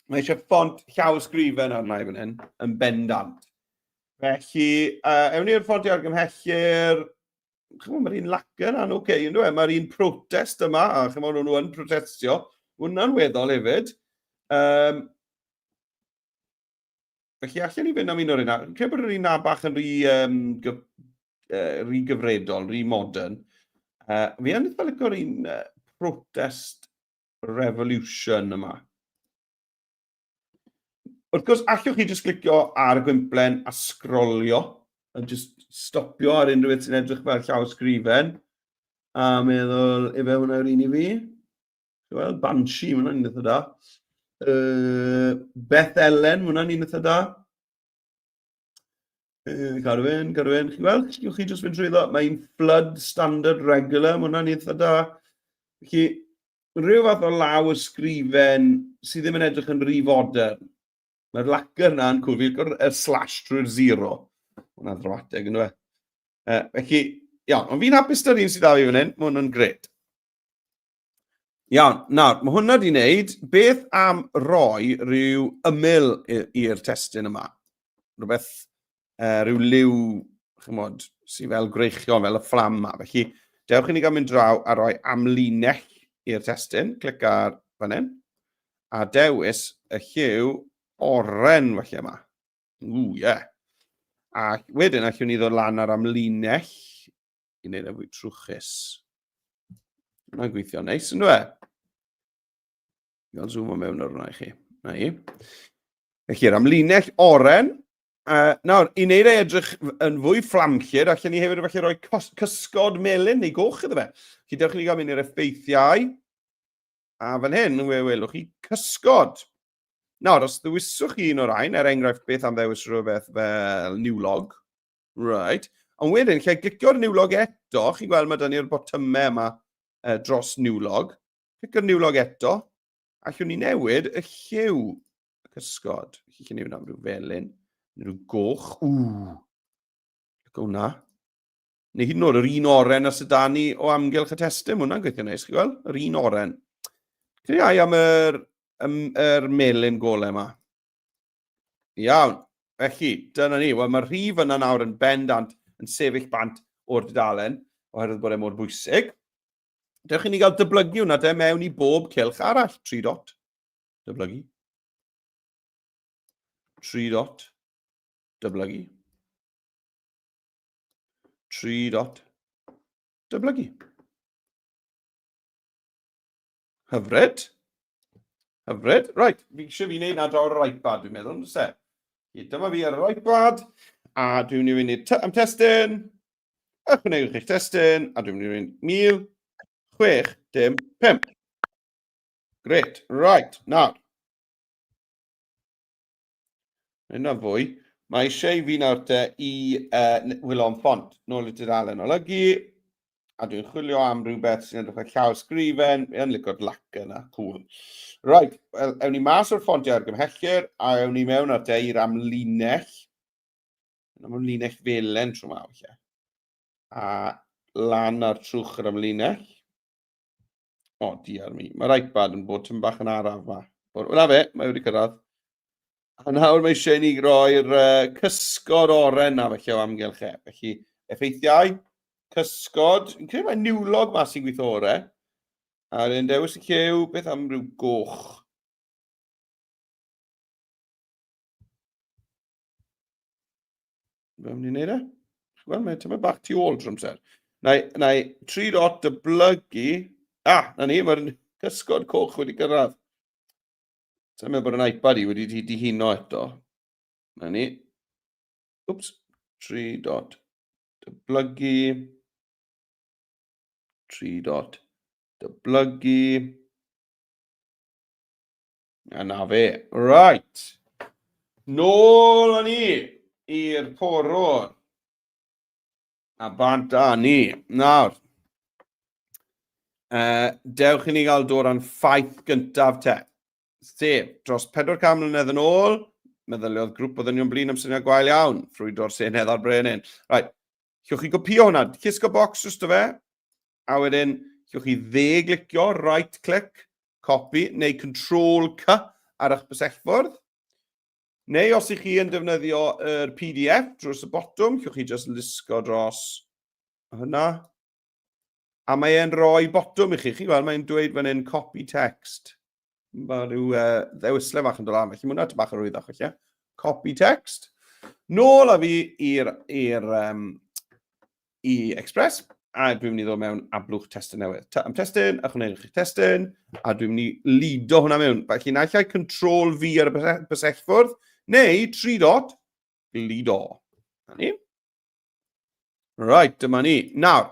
Mae eisiau ffont llawysgrifen arna i fan hyn, yn bendant. Felly, uh, ewn ni'r ffont i argymhellir. Chymod, mae'r un lacr yna'n oce, okay, ynddo e? Mae'r un protest yma, a chymod, nhw yn protestio. Hwna'n weddol hefyd. Um, felly, allan ni fynd am un o'r un. Credu bod yr un na bach yn rhy, um, gyf, uh, rhy gyfredol, rhy modern. Uh, fi yn eitha licio'r un uh, protest revolution yma. Wrth gwrs, allwch chi jyst clicio ar y gwymplen a sgrolio, a jyst stopio ar unrhyw beth sy'n edrych fel llaw sgrifen, a meddwl, efe hwnna yw'r un i fi? Wel, Banshee, mae hwnna'n un eitha da. Uh, Beth Ellen, mae hwnna'n un eitha da. Uh, cadw fynd, cadw fynd. Chi'n gweld? Chi'n chi jyst fynd trwyddo. Mae'n flood standard regular, mae hwnna'n eitha da. Felly, rhyw fath o law ysgrifen sydd ddim yn edrych yn rhy fodern. Mae'r lacr yna yn cwrdd, y slash trwy'r zero. Hwna'n ddramatig, ynddo fe? Uh, felly, iawn, ond fi'n hapus da'r un sydd â fi fan hyn, mae hwn yn gret. Iawn, nawr, mae hwnna wedi wneud. Beth am roi rhyw ymyl i'r testun yma? Rhywbeth, uh, rhyw liw, chymod, sydd fel gwreichion, fel y fflam yma. Felly, dewch i ni gael mynd draw a roi amlinell i'r testun. Clic ar fan hyn. A dewis y lliw oren felly yma. Ww, ie. Yeah. A wedyn allwn ni ddod lan ar amlinell i wneud e fwy trwchus. Mae'n gweithio neis, yn dweud? Gael zoom o mewn ar hwnna i chi. Na i. Felly, yr amlinell oren. Uh, nawr, i wneud ei edrych yn fwy fflamllyd, allan ni hefyd felly rhoi cysgod melyn neu goch iddo fe. Felly, dewch i ni gael mynd i'r effeithiau. A fan hyn, we welwch chi cysgod. Nawr, os ddewiswch chi un o'r rhain, er enghraifft, beth am ddewis rhywbeth fel niwlog, Right. Ond wedyn, lle glicio'r niwlog eto, chi'n gweld mae dyn ni'r botymau yma uh, dros niwlog. Clicio'r niwlog eto, allwn ni newid y lliw y cysgod. Felly, lle ni fynd am rhyw felyn, neu rhyw goch. Ww, look hwnna. Neu hyd yn oed yr un oren a sydd da ni o amgylch y testun, hwnna'n gweithio neis, chi'n gweld? Yr un oren. Credu ai am yr, am yr melyn golau yma. Iawn. Felly, dyna ni. Wel, mae'r rhif yna nawr yn bendant yn sefyll bant o'r dudalen, oherwydd bod e mor bwysig. Dewch i ni gael dyblygu hwnna te mewn i bob cylch arall. 3 dot. Dyblygu. 3 dot. Dyblygu. 3 dot. Dyblygu. Hyfryd. Hyfryd. Right, fi eisiau fi wneud na draw ar yr iPad, dwi'n meddwl, yn se? Dyma fi ar yr iPad, a dwi'n mynd i fynd am testun, ychwanegwch eich testun, a dwi'n mynd i fynd 1000, 6, dim, 5. Great, right, nawr. Yna fwy. Mae eisiau i fi nawr te i uh, wylo am ffont. Nôl i tudalen olygu. A dwi'n chwilio am rhywbeth sy'n edrych fel llaw sgrifen. Fi yn licio'r lac yna. Cool. Right, wel, ewn ni mas o'r ffontiau argymhellir a ewn ni mewn ar te i'r amlinell. Am amlinell felen tro ma, felly. A lan ar trwch yr amlinell. O, diar mi. Mae'r iPad yn bod tyn bach yn araf ma. Wel, na fe, mae wedi cyrraedd. A nawr mae eisiau i ni roi'r uh, cysgod oren na felly o amgylch e. Felly, effeithiau, cysgod, yn credu mae niwlog ma sy'n gweithio ore. A rydyn dewis y llew, beth am ryw goch? Fe mynd i wneud e? Wel, mae tyma bach tu ôl drwy amser. Na i, na i tri dot dyblygu. Ah, na ni, mae'r cysgod coch wedi gyrraedd. Sa'n meddwl bod yn iPad i wedi dihuno eto. Na ni. Wps. Tri dot dyblygu. Tri dot dyblygu. A na fe. Right. Nôl â ni i'r porwr. A bant â ni. Nawr. Uh, dewch i ni gael dod â'n ffaith gyntaf te. Sef, dros 400 mlynedd yn ôl, meddyliodd grŵp o ddynion blin am syniad gwael iawn, ffrwydro'r senedd a'r brenin. Right. Llwch chi gopio hwnna, llusgo bocs drosto fe, a wedyn llwch chi dde glicio, right click, copy, neu control C ar eich bysellfwrdd. Neu os ych chi yn defnyddio yr PDF dros y botwm, llwch chi just lusgo dros hynna. A mae e'n rhoi botwm i chi. Chi'n gweld, mae'n dweud fan hyn copy text. Mae rhyw ddewisle fach yn dod lan, felly mae hwnna bach o rwyddach felly. Copy text. Nôl â fi i'r um, i Express, a dwi'n mynd i ddod mewn a blwch testun newydd. Am testun, ychwanegwch eich testun, a dwi'n mynd i lido hwnna mewn. Felly naill ai Control V ar y bysellfwrdd, neu 3 dot, lido. Na ni. Right, dyma ni. Nawr,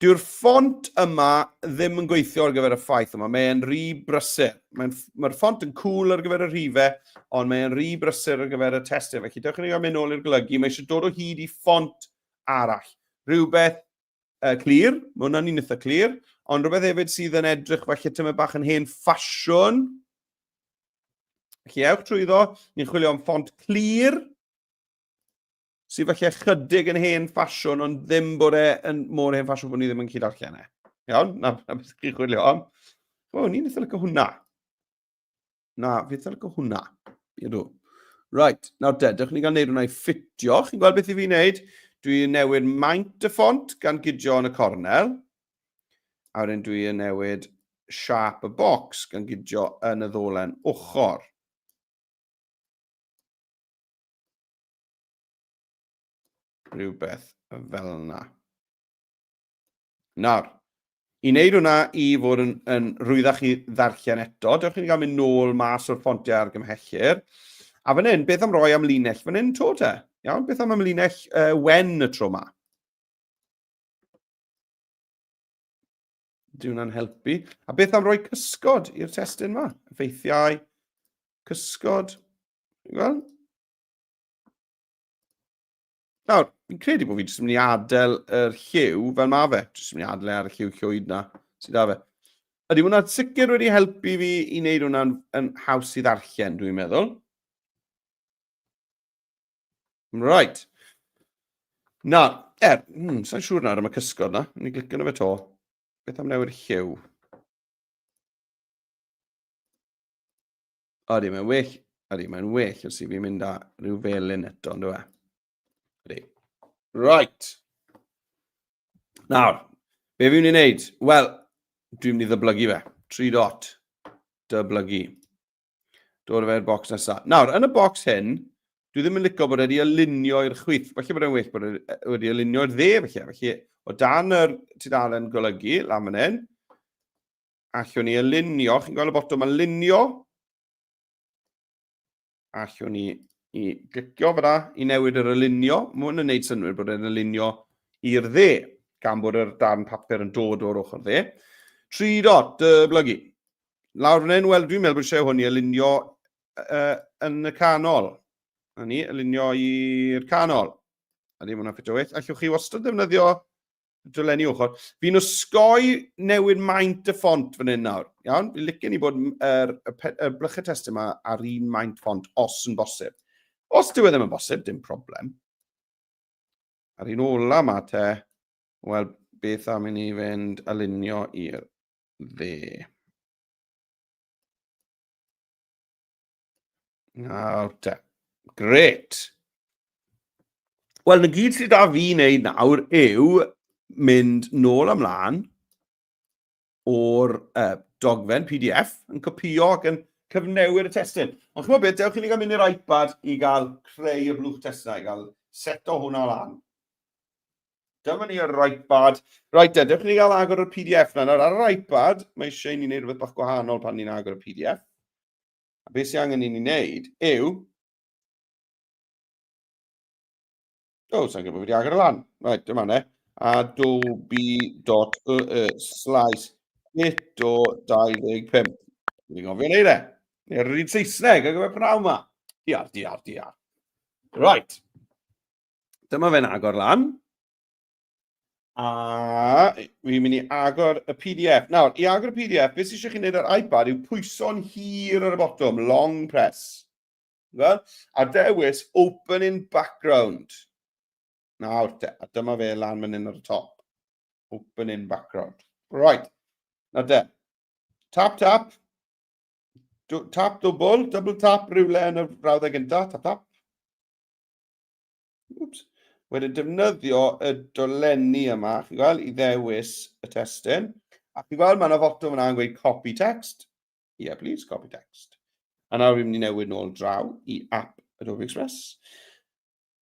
dyw'r ffont yma ddim yn gweithio ar gyfer y ffaith yma. Mae'n rhy brysur. Mae'r mae ffont yn cool ar gyfer y rhifau, ond mae'n rhy brysur ar gyfer y testun. Felly, dewch i ni gael mynd nôl i'r golygu. Mae eisiau dod o hyd i ffont arall. Rhywbeth clir, mae hwnna'n un eitha clir, ond rhywbeth hefyd sydd yn edrych falle tymed bach yn hen ffasiwn. Felly, ewch trwyddo, ni'n chwilio am ffont clir, sydd falle chydig yn hen ffasiwn, ond ddim bod e yn mor hen ffasiwn bod ni ddim yn gallu darllen e. Iawn? Na, na beth chi'n chwilio am. O, ni'n eitha lyco hwnna. Na, fi eitha lyco hwnna. Ydw. Right, nawr te, dewch ni gael neud hwnna i ffitio. Chi'n gweld beth i fi wneud? Dwi'n newid maint y ffont gan gydio yn y cornel. A wedyn dwi'n newid siap y bocs gan gydio yn y ddolen ochr. Rhywbeth fel yna. Nawr, i wneud hwnna i fod yn, yn rhwyddach i ddarllen eto, dewch i ni gael mynd nôl mas o'r ffontiau argymhellir. A fan hyn, beth am roi amlinell fan hyn to te? Iawn, beth am amlinell wen y tro ma? Dyw hwnna'n helpu. A beth am roi cysgod i'r testun ma? Effeithiau, cysgod. Ti'n Nawr, fi'n credu bod fi jyst yn mynd i adael yr lliw fel mae fe. Jyst yn mynd i adael e ar y lliw llwyd na sydd â fe. Ydy, hwnna'n sicr wedi helpu fi i wneud hwnna'n yn haws i ddarllen, dwi'n meddwl. Right. Na, er, sa'n siŵr nawr am y cysgod na. Ni'n glicio na fe to. Beth am newid lliw? Ydy, mae'n well. Ydy, mae'n well os i fi mynd â rhyw felyn eto, ynddo e? Ydy. Right. Nawr, be fi'n mynd i wneud? Wel, dwi'n mynd i ddyblygu fe. 3 dot. Dyblygu. Dod â fe i'r bocs nesaf. Nawr, yn y bocs hyn, dwi ddim yn licio bod wedi alinio i'r chwith. Falle bod e'n well bod e wedi alinio i'r dde, felly. Felly, o dan yr tudalen golygu, lan fan hyn, allwn ni alinio, chi'n gweld y botwm alinio, allwn ni i glicio fyna i newid yr alinio. Mae hwn yn gwneud synnwyr bod e'n alinio i'r dde, gan bod yr darn papur yn dod o'r ochr dde. 3 dot, dyblygu. Lawr fan hyn, wel, dwi'n meddwl bod eisiau hwn i alinio yn y canol. Na ni, alinio i'r canol. A ddim hwnna'n ffitio well. Allwch chi wastad ddefnyddio dolenni ochr. Fi'n osgoi newid maint y ffont fan hyn nawr. Iawn? Fi'n licio ni bod yr, y, y, y blychau testun yma ar un maint ffont, os yn bosib. Os dyw e ddim yn bosib, dim problem. Ar un ola ma te, wel, beth am i ni fynd alinio i'r dde. Nawr te. Gret. Wel, na gyd sydd da fi wneud nawr yw mynd nôl ymlaen o'r dogfen PDF yn copio ac yn cyfnewid y testun. Ond chymod beth, dewch i ni gael mynd i'r iPad i gael creu y blwch testun, i gael seto hwnna lan. Dyma ni yr iPad. Right, te, dewch i ni gael agor y PDF na. Nawr, ar yr iPad, mae eisiau i ni wneud rhywbeth bach gwahanol pan ni'n agor y PDF. A beth sy'n angen i ni wneud yw... O, oh, sa'n gwybod wedi agor y lan. Right, dyma ne. Adobe.ee slash eto 25. Dwi'n gofio wneud e. Neu'r un Saesneg ar gyfer pnawn yma. Diar, diar, diar. Right. Dyma fe'n agor lan. A fi'n mynd i agor y PDF. Nawr, i agor y PDF, beth sydd eisiau chi wneud ar iPad yw pwyso'n hir ar y botwm, long press. Well, a dewis open in background. Nawr te, a dyma fe lan fan hyn ar y top. Open in background. Right. Nawr te. Tap, tap. Tap dwbl, double tap rhywle yn y frawddeg gyntaf. Tap, tap. Oops. Wedyn defnyddio y dolenni yma, chi'n gweld, i ddewis y testun. A chi'n gweld, mae yna fotwm yna yn gweud copy text. Yeah, please, copy text. A nawr fi'n mynd i newid nôl draw i app Adobe Express.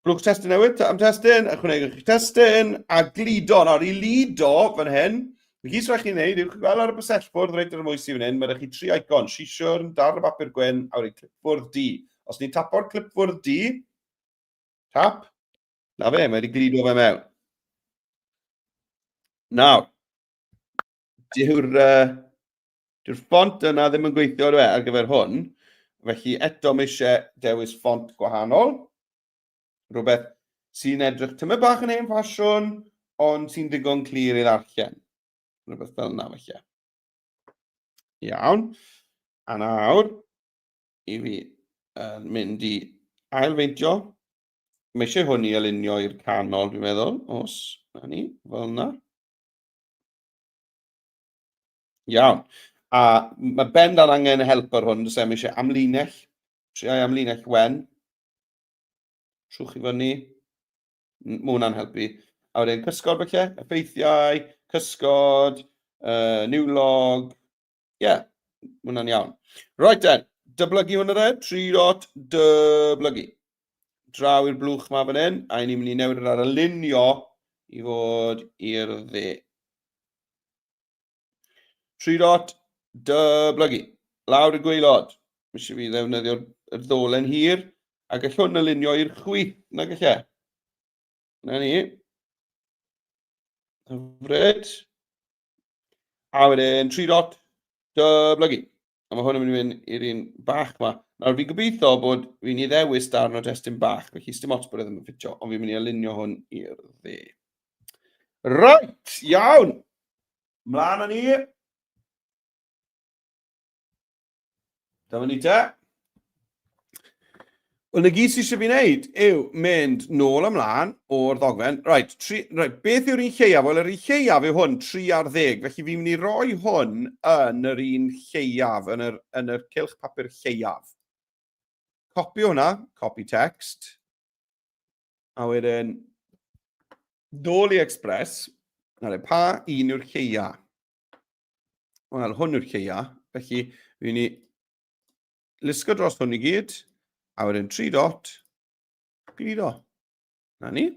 Blwch testun newydd, am testun, ychwanegwch eich testun, a gludo. Nawr, i ludo fan hyn, y gyd sy'n rhaid chi'n gwneud yw chi'n gweld ar y bysellfwrdd reit ar y mwysi fan hyn, mae rhaid chi tri icon, sisiwrn, darn o bapur gwyn, a wedyn clipfwrdd du. Os ni'n tapo'r clipfwrdd du, tap, na fe, mae wedi gludo fe mewn. Nawr, dyw'r uh, dyw ffont yna ddim yn gweithio e, ar gyfer hwn, felly eto mae eisiau dewis ffont gwahanol, rhywbeth sy'n edrych tymed bach yn hen ffasiwn, ond sy'n ddigon clir i ddarllen. Rhywbeth fel yna felly. Iawn. A nawr, i fi yn mynd i ailfeintio. Mae eisiau hwn i alinio i'r canol, dwi'n meddwl. Os, na ni, fel yna. Iawn. A mae bendant angen help ar hwn, does e? Mae eisiau amlinell. Triau amlinell wen. Trwch i fyny. Mae hwnna'n helpu. A wedyn cysgod falle, effeithiau, cysgod, uh, niwlog. Ie, yeah, mae hwnna'n iawn. Right then, dyblygu hwnna dde, 3 dot dyblygu. Draw i'r blwch ma fan hyn, a ni'n mynd i newid yr arlunio i fod i'r dde. 3 dot, dyblygu. Lawr y gwaelod. Mae eisiau fi ddefnyddio'r ddolen hir, a gall hwn alinio i'r chwith, na gall e? Na ni. Hyfryd. A wedyn 3 dot, dyblygu. A mae hwn yn mynd i fynd i'r un bach ma. Nawr, fi'n gobeithio bod fi'n ei ddewis darn o destun bach, felly sdim ots bod e ddim yn ffitio, ond fi'n mynd i alinio hwn i'r dde. Right, iawn. Mlaen â ni. Dyma ni te. Wel, na gyd sydd eisiau fi wneud yw mynd nôl ymlaen o'r ddogfen. Right, tri, right, beth yw'r un lleiaf? Wel, yr un lleiaf yw hwn, 3 ar 10. Felly fi'n mynd i roi hwn yn yr un lleiaf, yn yr, yn yr cylch papur lleiaf. Copi hwnna, copy text. A wedyn, nôl i Express. Nawr, pa un yw'r lleia? Wel, hwn yw'r lleia. Felly, fi'n mynd i lusgo dros hwn i gyd, a wedyn 3 dot, gludo. Na ni.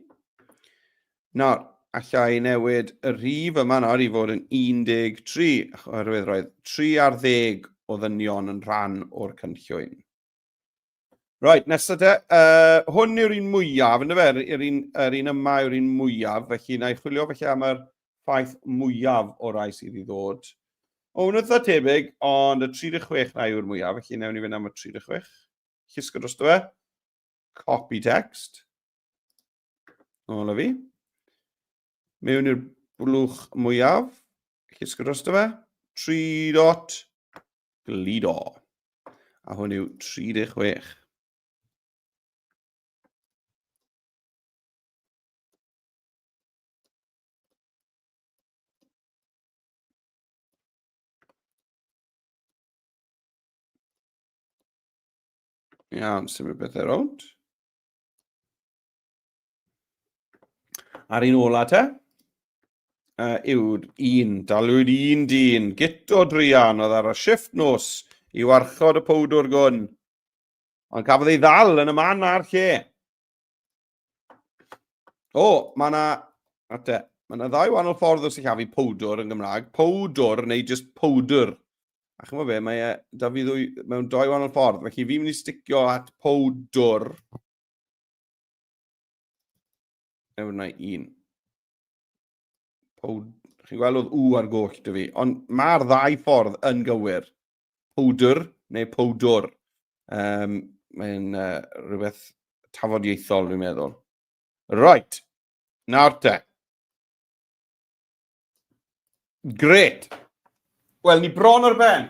Nawr, allai newid y rhif yma nawr i fod yn 13, oherwydd roedd 3 ar 10 o ddynion yn rhan o'r cynllwyn. Right, nesaf te. Uh, hwn yw'r un mwyaf, ynddo fe? Yr un, yr un yma yw'r un mwyaf, felly na i chwilio felly am yr ffaith mwyaf o rai sydd i ddod. O, hwn eitha tebyg, ond y 36 na yw'r mwyaf, felly newn ni fynd am y 36. Llusgo drosto fe. Copy text. Nôl â fi. Mewn i'r blwch mwyaf. Llusgo drosto fe. 3 dot gludo. A hwn yw 36. Iawn, symud bethau rownd. A'r un ola te, uh, yw'r un, dalwyd un dyn, Guto Druan, oedd ar y shifft nos i warchod y powdwr gwn. Ond cafodd ei ddal yn y man a'r lle. O, mae yna... Ate, mae yna ddau wahanol ffordd o sillafu powdwr yn Gymraeg. Powdwr neu just powdr. A chymod be, mae e, da fi ddwy, mewn doi wahanol ffordd. Felly fi'n mynd i sticio at powdwr. Ewn na un. Powd... Chi'n gweld oedd U ar goll dy fi. Ond mae'r ddau ffordd yn gywir. Powdr neu powdwr. Um, mae'n uh, rhywbeth tafodieithol, dwi'n meddwl. Right. Nawr te. Gret. Wel, ni bron ar ben.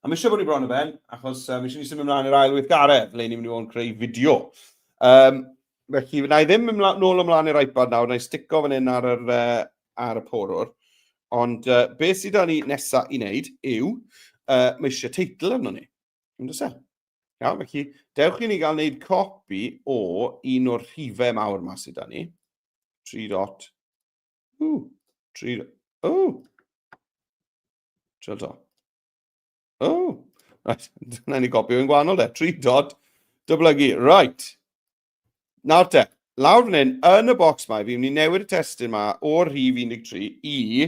A mae eisiau bod ni bron ar ben, achos um, eisiau ni symud ymlaen i'r ail weithgaredd, le ni'n mynd i fod yn creu fideo. Um, Felly, wna i ddim ymla nôl ymlaen i'r iPad nawr, wna i stico fan hyn ar, yr, uh, ar y porwr. Ond uh, beth sydd da ni nesaf i wneud yw, uh, mae eisiau teitl arno ni. Yn does e? Iawn, felly, dewch i ni gael wneud copi o un o'r rhifau mawr yma sydd da ni. 3 dot. Ww, 3 dot. O! 3 dot. O! Right, dyna ni gopi o'n gwahanol de. 3 dot. Dyblygu. Right. Nawr te, lawr fan hyn, yn y bocs ma, fi'n mynd i newid y testun ma o'r rhif 13 i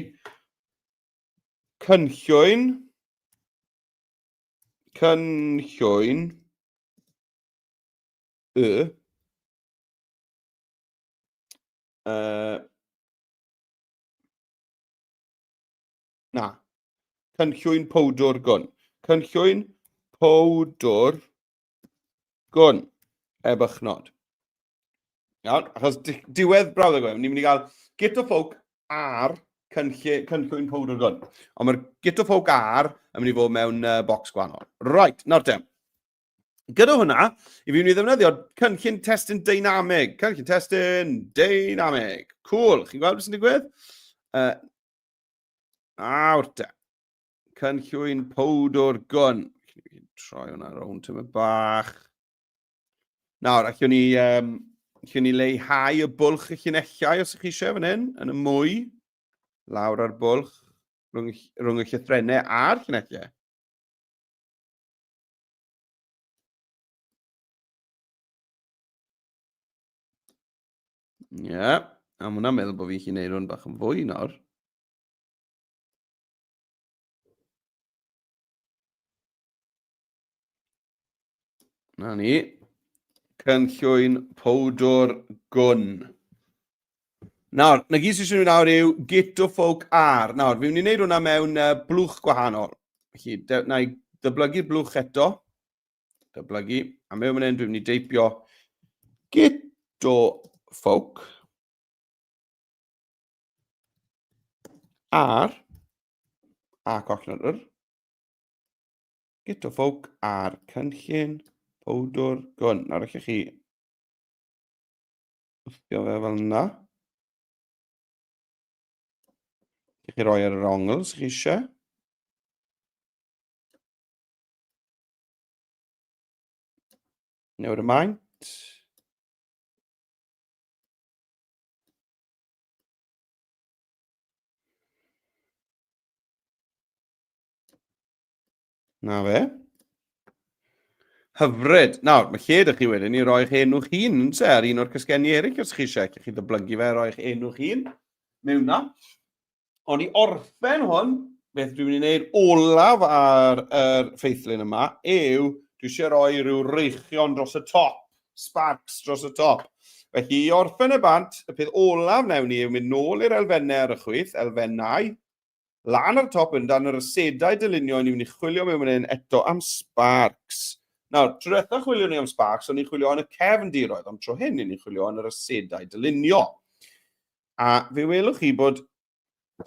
cynllwyn, cynllwyn y, uh, na, cynllwyn powdwr gwn. Cynllwyn powdwr Gwn. Ebychnod. Iawn, achos diwedd brawddeg yma, ni'n mynd i gael Git o Folk ar cynllun, cynllwyn powdr gwn. Ond mae'r Git o Folk ar yn mynd i fod mewn uh, bocs gwahanol. Right, nawr te. Gyda hwnna, i fi mynd i ddefnyddio cynllun testun deinamig. Cynllun testun deinamig. Cool. Chi'n gweld beth sy'n digwydd? Uh, nawr te. Cynllwyn powdwr gwn. Troi hwnna rownd tyma bach. Nawr, allwn ni, um, allwn ni leihau y bwlch y llinellau os ydych chi eisiau fan hyn, yn y mwy. Lawr ar bwlch rhwng, rhwng y llythrennau a'r llinellau. Ie, yeah. a mae hwnna'n meddwl bod fi'n gallu gwneud hwn bach yn fwy nawr. Na ni. Cynllwyn powdwr gwn. Nawr, na gyd sy'n siŵr nawr yw Git o Folk R. Nawr, fi'n mynd i wneud hwnna mewn uh, blwch gwahanol. Felly, na i ddyblygu'r blwch eto. Dyblygu. A mewn fan hyn, dwi'n mynd i deipio Git o Folk. Ar, a collnod yr, Git o Folk a'r cynllun powdwr gwn. Nawr allwch chi wthio fe fel yna. Allwch chi roi ar yr ongl os chi eisiau. Newid y maint. Na fe. Hyfryd. Nawr, mae lle ydych chi wedyn i roi'ch enw'ch hun, yn se, ar un o'r cysgenni eraill os chi eisiau. Chi ddyblygu fe, roi'ch enw'ch hun mewn na. Ond i orffen hwn, beth dwi'n mynd i wneud olaf ar yr ffeithlun yma yw dwi eisiau rhoi rhyw reichion dros y top, sparks dros y top. Felly i orffen y bant, y peth olaf wnewn ni yw mynd nôl i'r elfennau ar y chwith, elfennau, lan ar y top yn dan yr asedau dylunio, ni'n mynd i chwilio mewn fan hyn eto am sparks. Nawr, tro diwetha chwilio ni am sparks, o'n i'n chwilio yn y cefndiroedd, ond tro hyn ni'n chwilio yn yr asedau dylunio. A fe welwch chi bod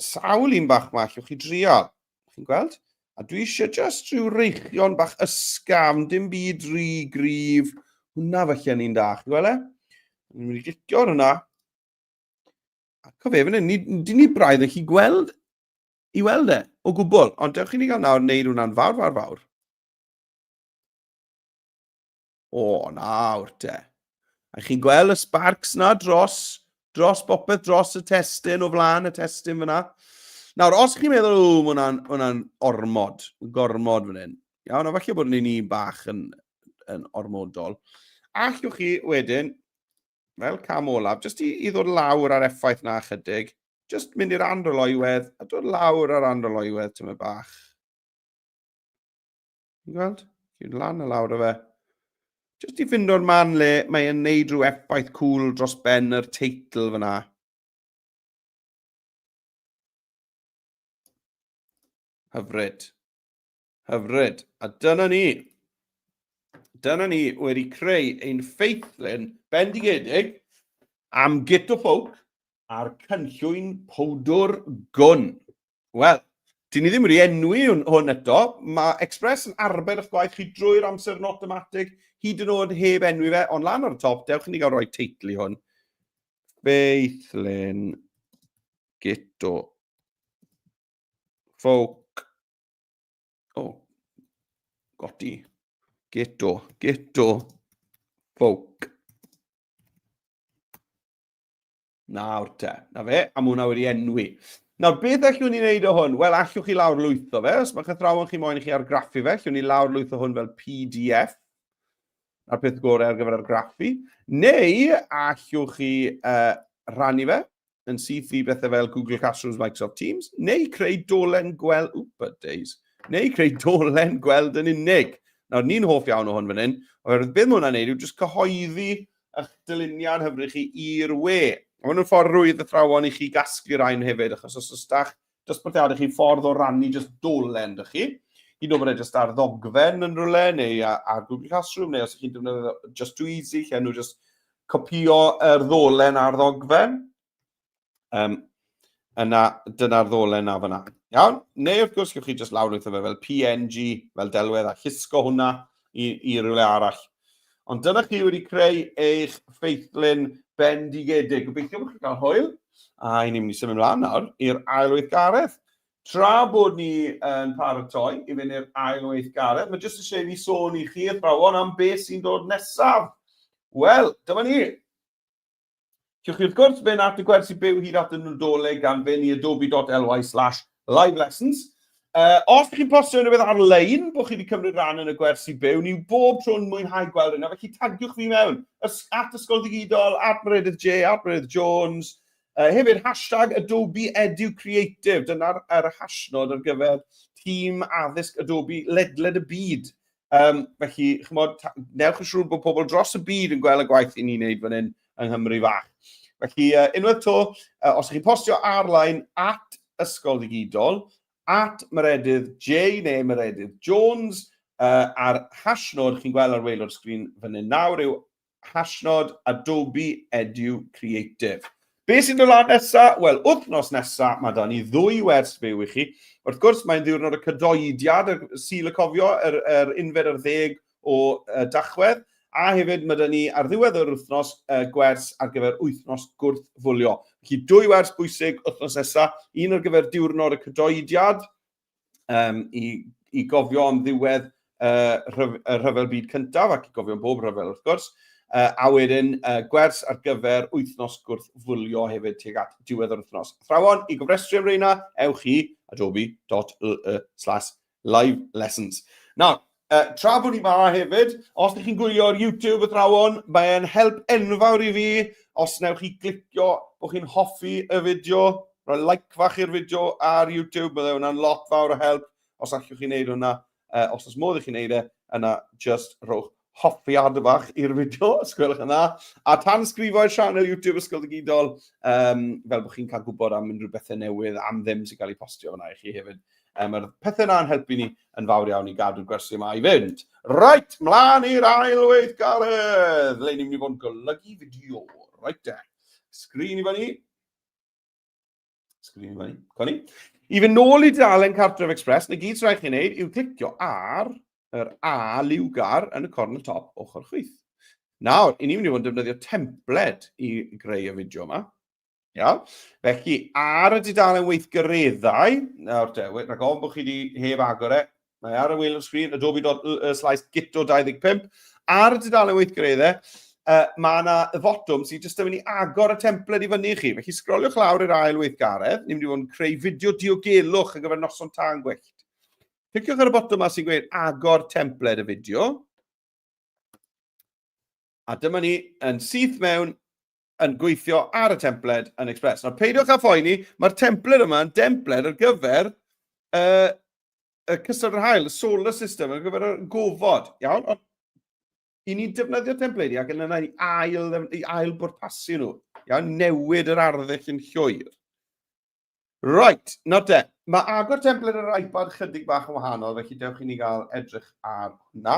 sawl un bach ma allwch chi drial. Chi'n gweld? A dwi eisiau just rhyw reichion bach ysgafn, dim byd rhy gryf. Hwna falle ni'n da, chi'n gweld e? Ni'n mynd i glicio ar hwnna. A cofio, fan hyn, ni, dyn ni braidd yn chi gweld i weld e, o gwbl. Ond dewch i ni gael nawr wneud hwnna'n fawr, fawr, fawr. O, nawr te. A chi'n gweld y sparks na dros, dros bopeth, dros y testun, o flaen y testun fyna. Nawr, os chi'n meddwl, o, mae hwnna'n hwnna ormod, gormod fan hyn. Iawn, a falle bod ni'n un bach yn, yn ormodol. Allwch chi wedyn, fel cam olaf, jyst i, i ddod lawr ar effaith na chydig, jyst mynd i'r anroloiwedd a dod lawr ar anroloiwedd tyma bach. Ti'n gweld? Ti'n lan a lawr o fe. Just i ffindo'r man le mae e'n neud rhyw effaith cool dros ben yr teitl fyna. Hyfryd. Hyfryd. A dyna ni. Dyna ni wedi creu ein ffeithlun bendigedig am Git o Folk a'r cynllwyn powdwr gwn. Wel, Dyn ni ddim wedi enwi hwn eto. Mae Express yn arbed eich gwaith chi drwy'r amser yn automatic, hyd yn oed heb enwi fe, ond lan ar y top, dewch i ni gael rhoi teitl i hwn. Ffeithlun Guto Ffowc. O, oh, goti. Guto, Guto Ffowc. Nawr te, na fe, a mae hwnna wedi enwi. Nawr, beth allwn ni wneud o hwn? Wel, allwch chi lawr lwytho fe. Os mae'ch athrawon chi moyn i chi argraffu fe, allwn ni lawr lwytho hwn fel PDF. A'r peth gorau ar gyfer argraffu. Neu allwch chi rhannu fe yn syth i bethau fel Google Classrooms, Microsoft Teams, neu creu dolen gweld... Wp, days. Neu creu dolen gweld yn unig. Nawr, ni'n hoff iawn o hwn fan hyn, oherwydd beth mae hwnna'n neud yw jyst cyhoeddi eich dyluniad hyfryd chi i'r we. Mae hwn yn ffordd rwydd athrawon i chi gasglu rhain hefyd, achos os oes da'ch dosbarthiadau chi ffordd o rannu jyst dolen, dych chi, hyd yn oed bod e jyst ar ddogfen yn rhywle, neu ar Google Classroom, neu os ydych chi'n defnyddio Just Too Easy, lle nhw jyst copio yr ddolen ar ddogfen. Yna, dyna'r ddolen na fyna. Iawn? Neu wrth gwrs, gewch chi jyst lawrlwytho fe fel PNG, fel delwedd, a llusgo hwnna i rywle arall. Ond dyna chi wedi creu eich ffeithlun bendigedig. Gobeithio bod chi'n cael hwyl. A i ni'n mynd i symud ymlaen nawr i'r ail weithgaredd. Tra bod ni yn paratoi i fynd i'r ail weithgaredd, mae jyst eisiau i fi sôn i chi athrawon am beth sy'n dod nesaf. Wel, dyma ni. Cewch chi wrth gwrs fynd at y gwersi byw hyd at y Nadolig gan fynd i adobe.ly/livelessons. Os chi'n postio unrhyw beth ar-lein bod chi wedi cymryd rhan yn y gwersi byw, ni bob tro'n mwynhau gweld hynna, felly tagiwch fi mewn. At Ysgol Ddigidol, at Meredydd J, at Meredydd Jones. Hefyd, hashtag Adobe Edu Creative, dyna'r er hashnod ar gyfer tîm addysg Adobe ledled y byd. Felly, chymod, newch yn siŵr bod pobl dros y byd yn gweld y gwaith i ni'n neud fan hyn yng Nghymru fach. Felly, unwaith to, os ydych chi'n postio ar-lein at Ysgol Ddigidol, at Meredydd J neu Meredydd Jones, a'r hashnod chi'n gweld ar waelod sgrin fan hyn nawr yw hashnod Adobe Edu Creative. Be sy'n dod lan nesa? Wel, wythnos nesa, mae da ni ddwy wers fyw i chi. Wrth gwrs, mae'n ddiwrnod y cadoediad, y Sul y Cofio, yr unfed ar ddeg o Dachwedd. A hefyd, mae da ni ar ddiwedd yr wythnos gwers ar gyfer wythnos gwrthfwlio. Felly, dwy wers bwysig wythnos nesa, un ar gyfer diwrnod y cadoediad, i gofio am ddiwedd y rhyfel byd cyntaf ac i gofio am bob rhyfel wrth gwrs, a wedyn gwers ar gyfer wythnos gwrthfwlio hefyd tuag at diwedd yr wythnos. Athrawon, i gofrestru am reina, ewch i adobe.ly/live lessons. Nawr, tra bod ni ma hefyd, os ydych chi'n gwylio ar YouTube, athrawon, mae'n help enfawr i fi os newch chi glicio bod chi'n hoffi y fideo, rhoi like fach i'r fideo ar YouTube, bydde hwnna'n lot fawr o help os allwch chi wneud hwnna. Os oes modd i chi wneud e, yna just rhowch hoffiad fach i'r fideo, os gwelwch yn dda. A tanysgrifo i'r sianel YouTube Ysgol Digidol, fel bod chi'n cael gwybod am unrhyw bethau newydd am ddim sy'n cael ei postio fyna i chi hefyd. Mae'r pethau yna'n helpu ni yn fawr iawn i gadw'r gwersi yma i fynd. Right, mlaen i'r ail weithgaredd! Le ni'n mynd i fod yn golygu fideo. Right de. Sgrin i fyny. Sgrin i fyny. Coni. I fynd nôl i dudalen Cartref Express, na gyd sy'n rhaid chi wneud yw clicio ar yr A liwgar yn y cornel top ochr chwith. Nawr, i ni'n mynd i fod yn defnyddio templed i greu y fideo yma. Iawn. Felly, ar y dudalen weithgareddau, nawr te, rhaid ofn bod chi wedi heb agor e, mae ar y waelod sgrin, adobe.ly/guto25, ar y dudalen weithgareddau, mae yna fotwm sydd jyst yn mynd i agor y templed i fyny i chi. Felly, sgroliwch lawr i'r ail weithgaredd, ni'n mynd i fod yn creu fideo diogelwch ar gyfer noson tân gwyllt. Cliciwch ar y botwm yma sy'n gweud agor templed y fideo. A dyma ni yn syth mewn yn gweithio ar y templed yn Express. Nawr, peidiwch â phoeni, mae'r templed yma yn dempled ar gyfer y cyswllt yr haul, y solar system, ar gyfer y gofod. Iawn? Ond i ni'n defnyddio templedi ac yna i ail bwrpasu nhw. Iawn? Newid yr arddull yn llwyr. Right, nawr te, mae agor templed ar yr iPad chydig bach yn wahanol, felly dewch i ni gael edrych ar hwnna.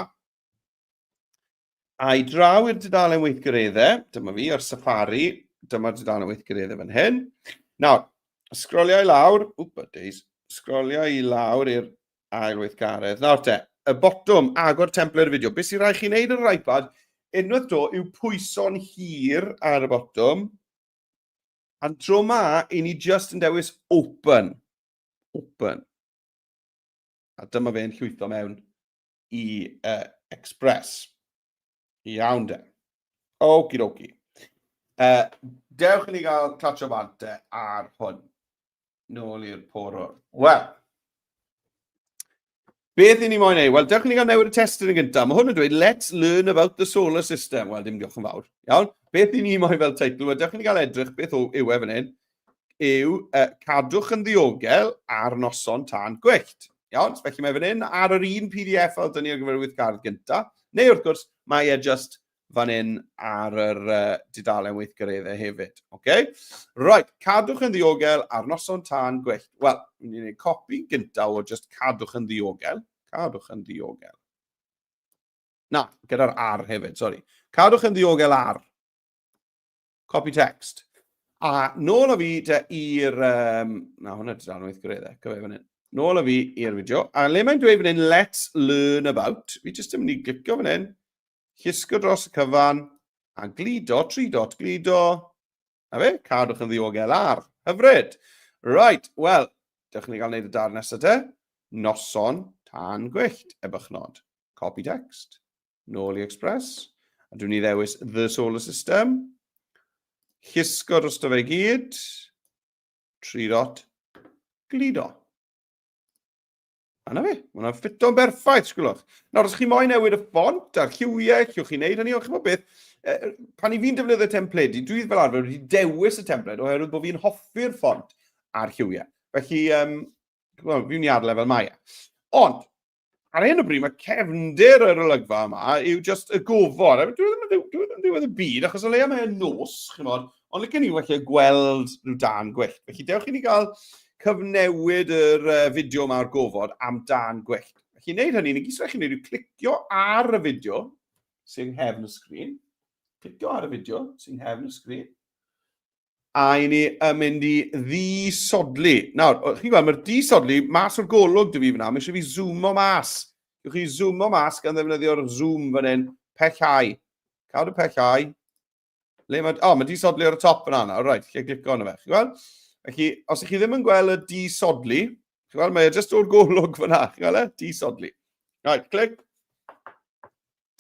A i draw i'r dudalen weithgareddau, dyma fi ar Safari, dyma'r dudalen weithgareddau fan hyn. Nawr, sgrolio i lawr, wp, days, Sgrolio i lawr i'r ail weithgaredd. Nawr te, y botwm, agor templed y fideo. Beth sy'n rhaid chi wneud ar yr iPad, unwaith to, yw pwyso'n hir ar y botwm. A'n tro ma, i ni just yn dewis open. Open. A dyma fe'n llwytho mewn i Express. Iawn de. Okie dokie. Dewch i ni gael clatsio bant de ar hwn. Nôl i'r porwr. Wel, beth i ni moyn ei? Wel, dewch i ni gael newid y testun yn gyntaf. Mae hwn yn dweud, let's learn about the solar system. Wel, dim diolch yn fawr. Iawn? Beth i ni moyn fel teitl? Wel, dewch i ni gael edrych beth yw e fan hyn. Yw cadwch yn ddiogel ar noson tân gwyllt. Iawn? Felly mae fan hyn ar yr un PDF fel dyn ni ar gyfer y weithgaredd gyntaf. Neu wrth gwrs, mae e just fan hyn ar yr dudalen weithgareddau hefyd. Okay? Right, cadwch yn ddiogel ar noson tân gwyllt. Wel, ni'n gwneud copi gyntaf o just cadwch yn ddiogel. Cadwch yn ddiogel. Na, gyda'r ar hefyd, sori. Cadwch yn ddiogel ar. Copy text. A nôl â fi te i'r... Um, na, hwnna dudalen weithgareddau. Cyfe fan hyn. Nôl â fi i'r fideo. A le mae'n dweud fan hyn, let's learn about. Fi jyst yn mynd i glicio fan hyn. Llusgo dros y cyfan. A gludo, tri dot gludo. A fe, cadwch yn ddiogel ar. Hyfryd. Right, wel, dewch ni gael gwneud y darn nesaf te. Noson tân gwyllt, ebychnod. Copy text. Nôl i Express. A dwi'n i ddewis The Solar System. Llusgo drosto fe gyd. Tri dot. Gludo. A na fe, mae hwnna'n ffito'n berffaith, sgwlwch. Nawr, os chi moyn newid y ffont a'r lliwiau, llwch chi wneud hynny, ond chi'n beth, pan i fi'n defnyddio templedi, dwi fel arfer wedi dewis y templed oherwydd bod fi'n hoffi'r ffont a'r lliwiau. Felly, um, well, fi'n mynd i adael e fel mae e. Ond, ar hyn o bryd, mae cefndir yr olygfa yma yw just y gofod. Dwi ddim yn ddiwedd y byd, achos o leia mae'n nos, chi'n modd, ond licen ni felly gweld rhyw dan gwyllt. Felly dewch i ni gael cyfnewid yr fideo yma o'r gofod am dan gwyllt. Felly wneud hynny, ni gyd sy'n chi'n gwneud yw clicio ar y fideo sy'n nghefn y sgrin. Clicio ar y fideo sy'n nghefn y sgrin. A i ni yn mynd i ddisodli. Nawr, chi'n gweld, mae'r disodli mas o'r golwg dy fi fyna. Mae eisiau fi zoomo mas. Gewch chi zoomo mas gan ddefnyddio'r zoom fan hyn. Pellhau. Cadw pellhau. Le mae... O, oh, mae disodli ar y top yna. Nawr, right, lle glicio arno fe. Chi'n gweld? Felly, os ych chi ddim yn gweld y disodli, chi'n gweld, mae e jyst o'r golwg fyna. Chi'n gweld e? Disodli. Right, clic.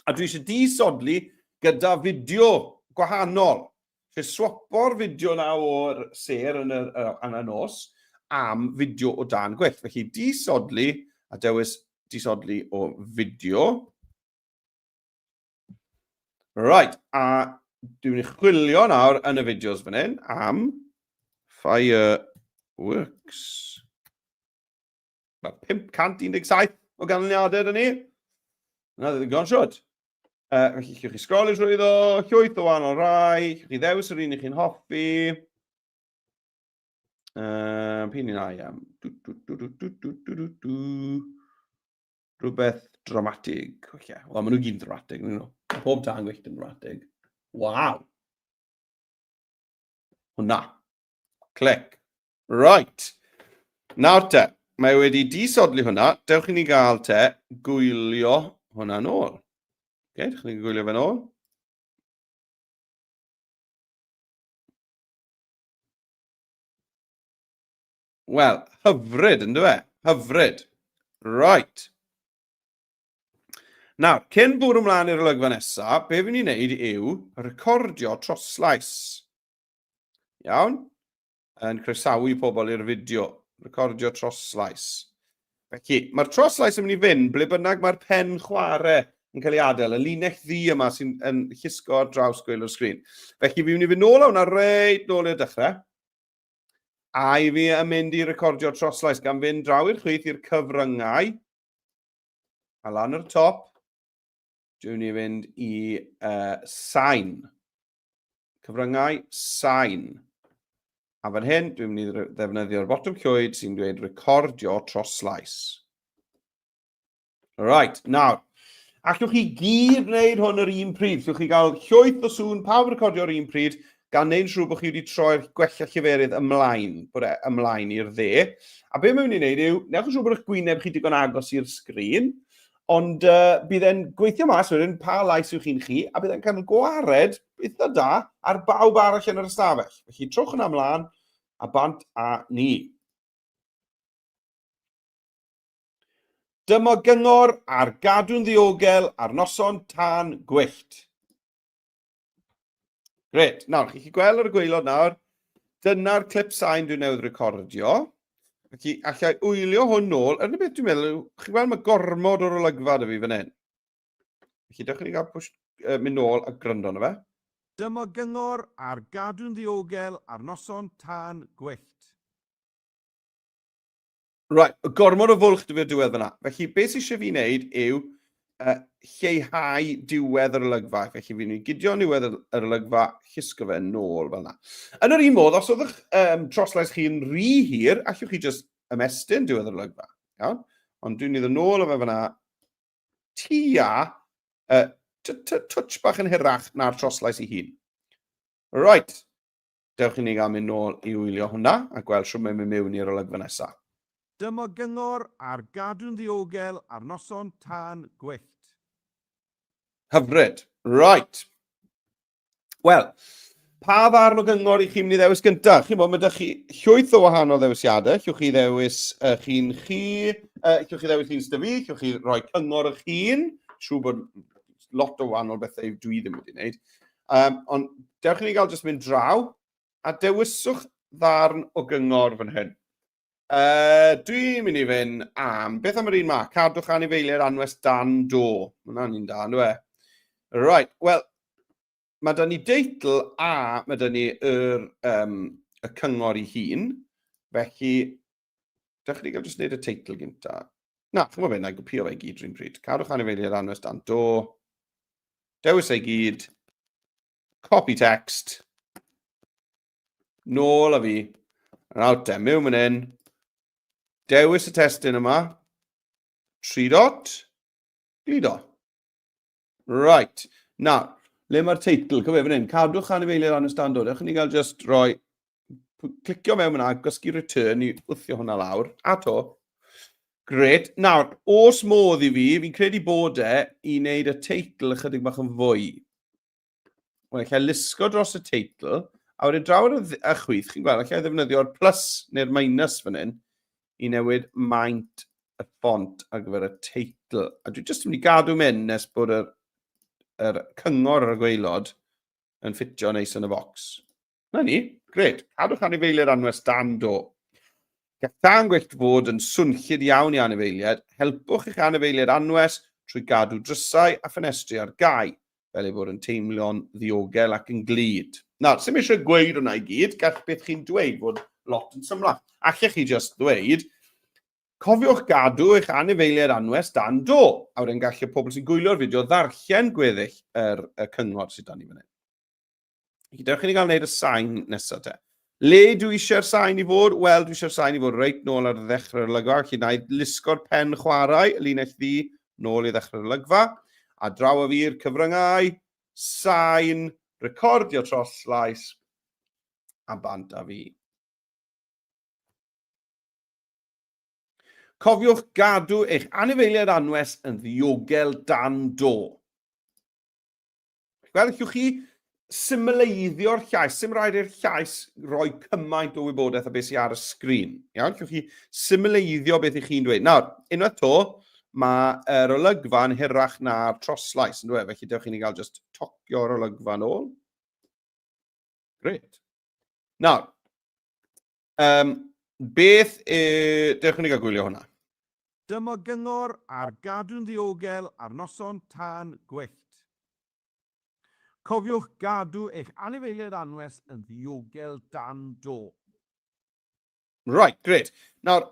A dwi eisiau disodli gyda fideo gwahanol. Fe swapo'r fideo na o'r sêr yn y, yn y nos am fideo o dan gwyllt. Felly disodli a dewis disodli o fideo. Right, a dwi'n mynd i chwilio nawr yn y fideos fan hyn am fireworks. Mae 517 o ganlyniadau dyn ni. Na, ddigon siwt. Felly, llwch chi sgrolio trwyddo, llwyth o wahanol rai, llwch chi ddewis yr un i chi'n hoffi. Pyn i'n ai am? Du, du, du, du, du, du, du, du, du. Rhywbeth dramatig. Wel, maen nhw gyd yn dramatig. Nhw. Pob tân gwyllt yn dramatig. Waw! Hwna. Clic. Right. Nawr te, mae wedi disodli hwnna. Dewch i ni gael te gwylio hwnna nôl. Okay, dewch i ni gwylio fe nôl. Wel, hyfryd, ynddo fe? Hyfryd. Right. Nawr, cyn bwrw ymlaen i'r olygfa nesaf, be fi'n ei wneud yw recordio troslais. Iawn? Yn croesawu pobl i'r fideo. Recordio troslais. Felly, mae'r troslais yn mynd i fynd ble bynnag mae'r pen chwarae yn cael ei adael, y linell ddu yma sy'n yn llusgo ar draws gwaelod y sgrin. Felly, fi'n mynd i fynd nôl â hwnna reit nôl i'r dechrau. A i fi yn mynd i recordio troslais gan fynd draw i'r chwith i'r cyfryngau. A lan yr top, dwi'n mynd i fynd i sain. Cyfryngau, sain. A fan hyn, dwi'n mynd i ddefnyddio'r botwm llwyd sy'n dweud recordio troslais. Right, nawr, allwch chi gyd wneud hwn yr un pryd. Allwch chi gael llwyth o sŵn, pawb recordio'r un pryd. gan wneud yn siŵr bod chi wedi troi'r gwella lleferydd ymlaen, bod e ymlaen i'r dde. A be mae'n mynd i wneud yw, newch yn siŵr bod eich gwyneb chi digon agos i'r sgrin, ond bydd e'n gweithio mas wedyn pa lais yw chi'n chi, a bydd e'n cael gwared eitha da ar bawb arall yn yr ystafell. Felly trowch hwnna ymlaen, a bant a ni. Dyma gyngor ar gadw'n ddiogel ar noson tân gwyllt. Gret. Nawr, chi'n gallu gweld ar y gwaelod nawr, dyna'r clip sain dwi'n newydd recordio. Felly, allai wylio hwn nôl. Yr unig beth dwi'n meddwl yw, chi'n gweld mae gormod o'r olygfa da fi fan hyn. Felly, dewch i ni gael push, mynd nôl a gryndo arno fe.
Dyma gyngor ar gadw'n ddiogel ar noson tân gwyllt.
Right, gormod o fwlch dy fi'r diwedd fyna. Felly, beth sydd eisiau fi wneud yw lleihau diwedd yr olygfa. Felly, fi'n mynd i gudio niwedd yr olygfa, llusgo fe nôl fel yna. Yn yr un modd, os oedd eich troslais chi'n rhy hir, allwch chi just ymestyn diwedd yr olygfa. Iawn? Ond dwi'n mynd i nôl o fe fyna tua touch bach yn hirach na'r troslais ei hun. Right. Dewch i ni gael mynd nôl i wylio hwnna a gweld shwt mae'n mynd mewn i'r olygfa nesaf.
Dyma gyngor ar gadw'n ddiogel ar noson tân gwyllt.
Hyfryd. Right. Wel, pa ddarn o gyngor i chi'n mynd i ddewis gyntaf? Chi'n bod, mae ydych chi llwyth o wahanol ddewisiadau. Llwch chi ddewis chi'n chi, llwch chi ddewis un sydd fi, llwch chi roi cyngor eich hun. Siw bod lot o wahanol bethau dwi ddim wedi gwneud. Ond dewch i ni gael jyst mynd draw a dewiswch ddarn o gyngor fan hyn. Dwi'n mynd i fynd am, beth am yr un ma? Cadwch anifeiliaid anwes dan do. Mae hwnna'n un da, ynddo e? Right, wel, mae da ni deitl a mae da ni yr, y cyngor i hun. Felly, dewch i ni gael jyst wneud y teitl gynta. Na, chymod beth, na i gopio fe i gyd rhywun pryd. Cadwch anifeiliaid anwes dan do. Dewis ei gyd. Copy text. Nôl a fi. Nawr te, mewn fan hyn. Dewis y testun yma. Tri dot. Gludo. Right. Nawr, le mae'r teitl? Cyfef fan hyn. Cadwch anifeiliaid anwes dan do. Dewch i ni gael just roi clicio mewn yna, gysgu return i wthio hwnna lawr, a to. Gret. Nawr, os modd i fi, fi'n credu bod e i wneud y teitl ychydig bach yn fwy. Wel, allai lusgo dros y teitl, a wedyn draw ar y chwith, chi'n gweld, allai ddefnyddio'r plus neu'r minus fan hyn i newid maint y ffont ar gyfer y teitl. A dwi jyst yn mynd i gadw mynd nes bod yr, yr cyngor ar y gwaelod yn ffitio neis yn y bocs. Na ni, gret. Cadwch anifeiliaid anwes dan do. Gall tân gwyllt fod yn swnllyd iawn i anifeiliaid. Helpwch eich anifeiliaid anwes trwy gadw drysau a ffenestri ar gau, fel eu bod yn teimlo'n ddiogel ac yn glyd. Nawr, sy'm eisiau gweud hwnna i gyd, gall beth chi'n dweud fod lot yn symlach. Allech chi just ddweud, cofiwch gadw eich anifeiliaid anwes dan do. A wedyn gall y pobl sy'n gwylio'r fideo ddarllen gweddill yr, y cyngor sydd dan ni fan hyn. Dewch i ni gael wneud y sain nesaf te. Le dwi eisiau'r sain i fod? Wel, dwi eisiau'r sain i fod reit nôl ar ddechrau'r olygfa. Felly, na i lusgo'r pen chwarae, y linell ddi, nôl i ddechrau'r olygfa. A draw a fi'r cyfryngau, sain, recordio tros lais, a bant a fi. Cofiwch gadw eich anifeiliaid anwes yn ddiogel dan do. Wel, allwch chi symleiddio'r llais, sy'n rhaid i'r llais roi cymaint o wybodaeth o beth sy'n ar y sgrin. Iawn, allwch chi symleiddio beth ych chi'n dweud. Nawr, unwaith to, mae'r olygfa yn hirach na'r troslais, yn dweud, felly dewch i ni gael just tocio'r olygfa yn ôl. Great. Nawr, beth, dewch i ni gael gwylio hwnna.
Dyma gyngor ar gadw'n ddiogel ar noson tân gwyllt. Cofiwch gadw eich anifeiliaid anwes yn ddiogel dan do.
Right, great. Nawr,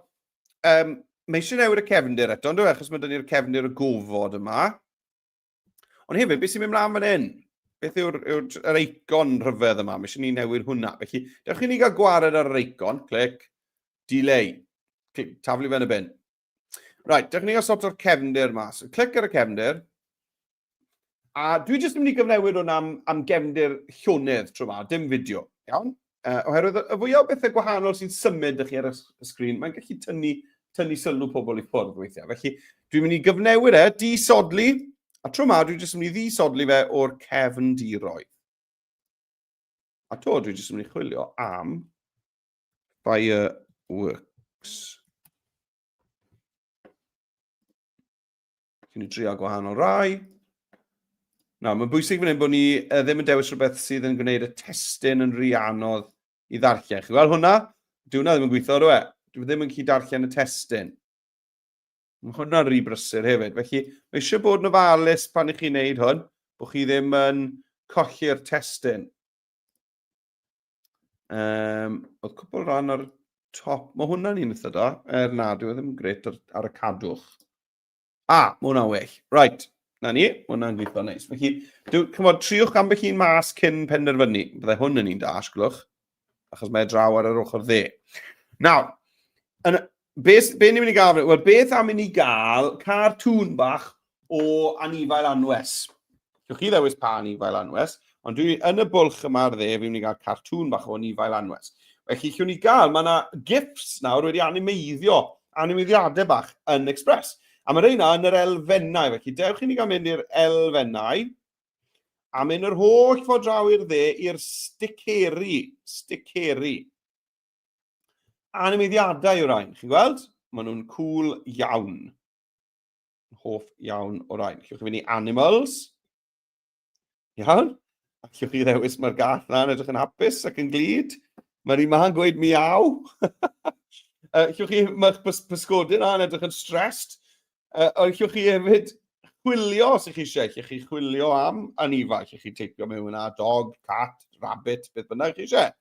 mae eisiau newid y cefndir eto, ynddo, achos mae dyn ni'r cefndir y gofod yma. Ond hefyd, beth sy'n mynd mlaen fan hyn? Beth yw'r yw yr eicon rhyfedd yma? Mae eisiau ni newid hwnna. Felly, dewch i ni gael gwared ar yr eicon. Clic, delay. Clic, taflu fe yn y bin. Right, dewch i ni gael sort o'r cefndir yma. So, clic ar y cefndir. A dwi jyst yn mynd i gyfnewid hwn am, am gefndir llonydd tro yma, dim fideo, iawn? Oherwydd y fwyaf o bethau gwahanol sy'n symud ych chi ar y sgrin, mae'n gallu tynnu, tynnu sylw pobl i ffwrdd weithiau. Felly, dwi'n mynd i gyfnewid e, disodli, a tro yma dwi'n jyst yn mynd i ddisodli fe o'r cefndiroedd. A to, dwi jyst yn mynd i chwilio am fireworks. Cyn i drio gwahanol rai. Nawr, mae'n bwysig fan hyn bod ni ddim yn dewis rhywbeth sydd yn gwneud y testun yn rhy anodd i ddarllen. Chi'n gweld hwnna? Dyw hwnna ddim yn gweithio, dwi e? Dwi ddim yn gallu darllen y testun. Mae hwnna'n rhy brysur hefyd. Felly, mae eisiau bod yn ofalus pan i chi'n neud hwn, bod chi ddim yn colli'r testun. Oedd cwpl rhan ar top. Mae hwnna'n un eitha da. Er na, dwi e ddim yn gret ar, ar y cadwch. Ah, mae hwnna'n well. Right, na ni, mae hwnna'n gweithio neis. Felly, chymod, triwch ambell un mas cyn penderfynu. Byddai hwn yn un da, sglwch, achos mae e draw ar yr ochr dde. Nawr, yn, be, be ni'n mynd i gael? Wel, beth am i ni gael cartŵn bach o anifail anwes. Gewch chi ddewis pa anifail anwes, ond dwi yn y bwlch yma ar dde, fi'n mynd i gael cartŵn bach o anifail anwes. Felly, llwn ni gael, mae yna gifs nawr wedi animeiddio, animeiddiadau bach yn Express. A mae rheina yn yr elfennau, felly dewch i ni gael mynd i'r elfennau, a mynd yr holl ffordd draw i'r dde i'r sticeri, sticeri. Animeiddiadau yw'r rhain, chi'n gweld? Maen nhw'n cool iawn. Hoff iawn o rain. Allwch chi fynd i animals. Iawn? Allwch chi ddewis mae'r gath na'n edrych yn hapus ac yn glyd. Mae'r un ma'n gweud miaw. Allwch chi, mae'ch pys pysgodyn na'n edrych yn stressed. Allwch chi hefyd chwilio os ych chi eisiau. Allwch chi chwilio am anifail. Allwch chi teipio mewn yna dog, cat, rabbit, beth bynnag chi eisiau.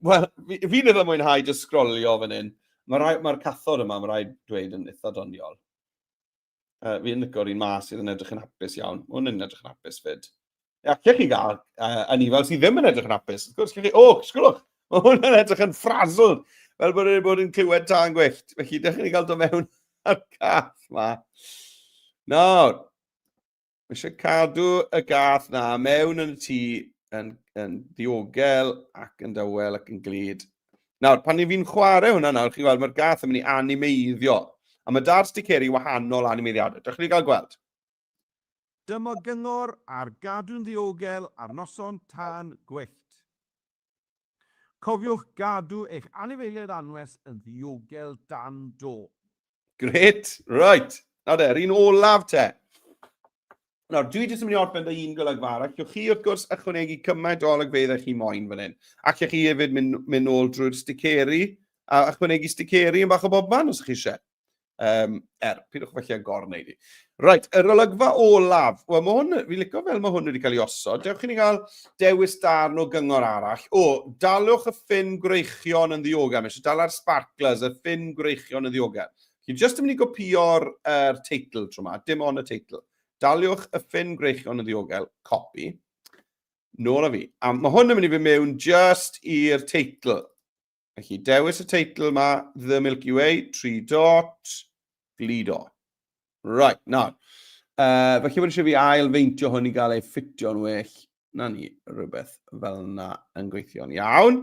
Wel, fi'n fi eitha mwynhau jyst sgrolio fan hyn. Mae'r mae cathod yma, mae rhaid dweud, yn eitha doniol. Fi'n licio'r un mas sydd yn edrych yn hapus iawn. Mae hwn yn edrych yn hapus fyd. Ie, allech chi gael anifail sydd ddim yn edrych yn hapus. Wrth gwrs, chi... O, oh, sgwlwch! Mae hwn yn edrych yn frazzled, fel bod wedi bod yn clywed tân gwyllt. Felly, dewch i ni gael dod mewn ar gath ma. Nawr, Mae eisiau cadw y gath na mewn yn y tŷ yn, yn ddiogel ac yn dawel ac yn glyd. Nawr, pan ni fi'n chwarae hwnna nawr, chi'n gweld, mae'r gath yn mynd i animeiddio. A mae da'r sticeri wahanol animeiddiadau. Dewch chi gael gweld.
Dyma gyngor ar gadw'n ddiogel ar noson tân gwyllt. Cofiwch gadw eich anifeiliaid anwes yn ddiogel dan do.
Gret, right. Nawr de, yr un olaf te. Nawr, dwi jyst yn mynd i orffen dy un golygfa arall. Allwch chi, wrth gwrs, ychwanegu cymaint o olygfeydd â chi moyn fan hyn. Allwch chi hefyd mynd, mynd nôl drwy'r sticeri a ychwanegu sticeri yn bach o bobman os ych chi eisiau. Um, er, pidwch felly â gorwneud i. Right, yr olygfa olaf. Wel, mae hwn, fi'n licio fel mae hwn wedi cael ei osod. Dewch i ni gael dewis darn o gyngor arall. O, dalwch y ffin gwreichion yn ddiogel. Mae eisiau dal ar sparklers, y ffin gwreichion yn ddiogel. Chi jyst yn mynd i gopio'r er, teitl tro yma, dim ond y teitl. Daliwch y ffin gwreichion yn ddiogel, copy. Nôl â fi. A mae hwn yn mynd i fynd mewn just i'r teitl. Felly, dewis y teitl yma, The Milky Way, 3 dot, gludo. Right, nawr. Felly bod eisiau fi ail feintio hwn i gael ei ffitio'n well. Na ni, rhywbeth fel yna yn gweithio'n iawn.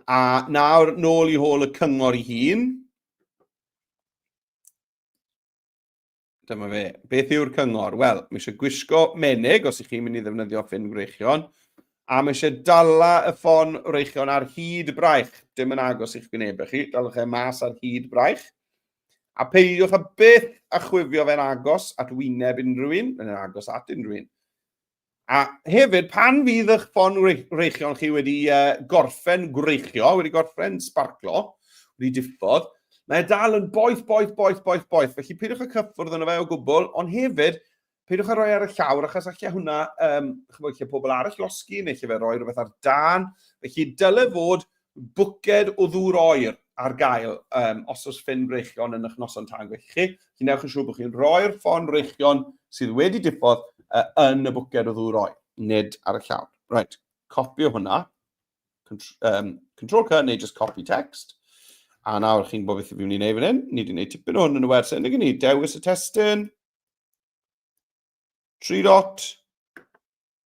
A nawr, nôl i hôl y cyngor i hun. Dyma fe. Beth yw'r cyngor? Wel, mae eisiau gwisgo menig os ych chi'n mynd i ddefnyddio ffyn gwreichion, a mae eisiau dala y ffon wreichion ar hyd braich. Dim yn agos i'ch gwynebau chi, dalwch e mas ar hyd braich. A peidiwch â byth a chwifio fe'n agos at wyneb unrhyw un, yn agos at unrhyw un. A hefyd, pan fydd eich ffon wreichion chi wedi uh, gorffen gwreichio, wedi gorffen sbarclo, wedi diffodd, mae e dal yn boeth, boeth, boeth, boeth, boeth. Felly peidiwch â cyffwrdd yno fe o gwbl, ond hefyd, peidiwch â rhoi ar y llawr, achos allai hwnna, um, chymod, lle pobl arall losgi, neu lle fe roi rhywbeth ar dan. Felly dyle fod bwced o ddŵr oer ar gael um, os oes ffyn breichion yn eich noson tân gwyllt chi. Felly newch yn siŵr bod chi'n rhoi'r ffon breichion sydd wedi diffodd uh, yn y bwced o ddŵr oer, nid ar y llawr. Right, copio hwnna. Contr um, Control C neu just copy text. A nawr chi'n gwybod beth fi'n mynd i wneud fan hyn. Ni wedi gwneud tipyn o hwn yn y wers hyn. Ni dewis y testun. Tri dot,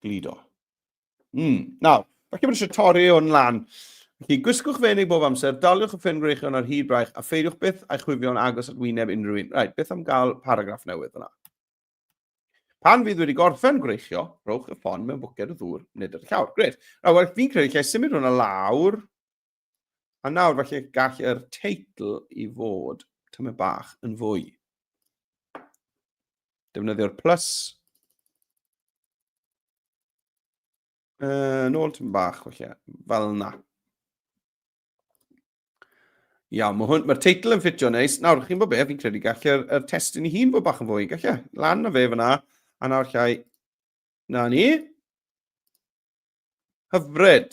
gludo. Nawr, falle bod eisiau torri hwn lan. Felly, gwisgwch fenig bob amser, daliwch y ffyn gwreichion ar hyd braich a pheidiwch byth a'i chwifio'n agos at wyneb unrhyw un. Right, beth am gael paragraff newydd yna? Pan fydd wedi gorffen gwreichio, rhowch y ffon mewn bwced o ddŵr, nid ar y llawr. Gret. Nawr, wel, fi'n credu lle symud hwnna lawr. A nawr, felly, gall yr teitl i fod tymed bach yn fwy. Defnyddio'r plus. Nôl tymed bach, felly, fel yna. Iawn, mae hwn, mae'r teitl yn ffitio neis. Nawr, chi'n bod be, fi'n credu gall yr, yr testun i hun fod bach yn fwy. Gall e, lan na fe fyna, a nawr llai, na ni. Hyfryd.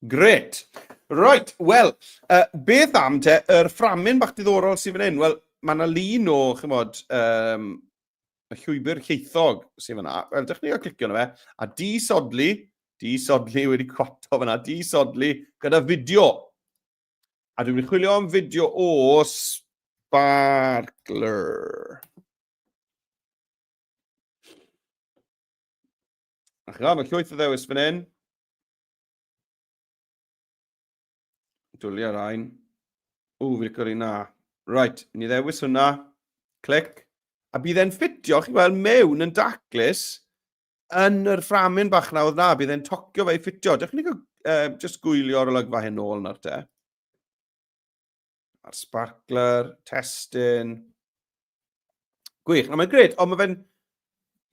Gret. Right, wel, uh, beth am te, yr fframyn bach diddorol sydd fan hyn? Wel, mae yna lun o, chymod, um, y llwybr lleithog sydd fyna. Wel, dych chi'n clicio na fe, a disodli, disodli wedi cwato fyna, disodli gyda fideo. A dwi'n mynd i chwilio am fideo o Sparkler. A chi'n mae llwyth o ddewis fan hyn. Dwli ar ein. O, fi licio'r un na. Right, ni ddewis hwnna. Clic. A bydd e'n ffitio, chi'n gweld, mewn yn daclus yn yr fframyn bach na oedd na. Bydd e'n tocio fe i ffitio. Dewch ni gael just gwylio'r olygfa hyn nôl nawr te. A'r sparkler, testyn. Gwych, na mae'n gret, ond mae fe'n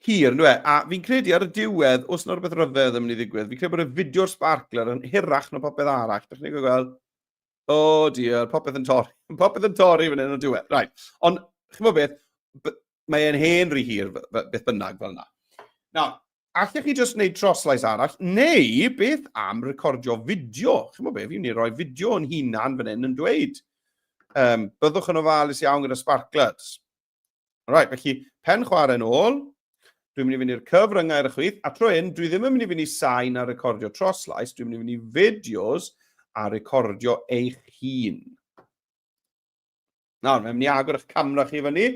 hir, ynddo e? A fi'n credu ar y diwedd, os yna rhywbeth rhyfedd yn mynd i ddigwydd, fi'n credu bod y fideo'r sparkler yn hirach na popeth arall. Dych chi'n gweld, oh dear, popeth yn torri, popeth yn torri fan hyn o'r diwedd. Right. Ond, chi'n bod beth, mae e'n hen rhy hir, beth bynnag fel yna. Nawr, allech chi jyst wneud troslais arall, neu beth am recordio fideo? Chi'n bod beth, fi'n mynd i roi fideo yn hunan fan hyn yn dweud, byddwch yn ofalus iawn gyda sparklers. Right, felly, pen chwarae yn ôl, dwi'n mynd i fynd i'r cyfryngau ar y chwith, a tro hyn, dwi ddim yn mynd i fynd i sain a recordio troslais, dwi'n mynd i fynd i fideos a recordio eich hun. Nawr, mae'n mynd i agor eich camera chi fyny.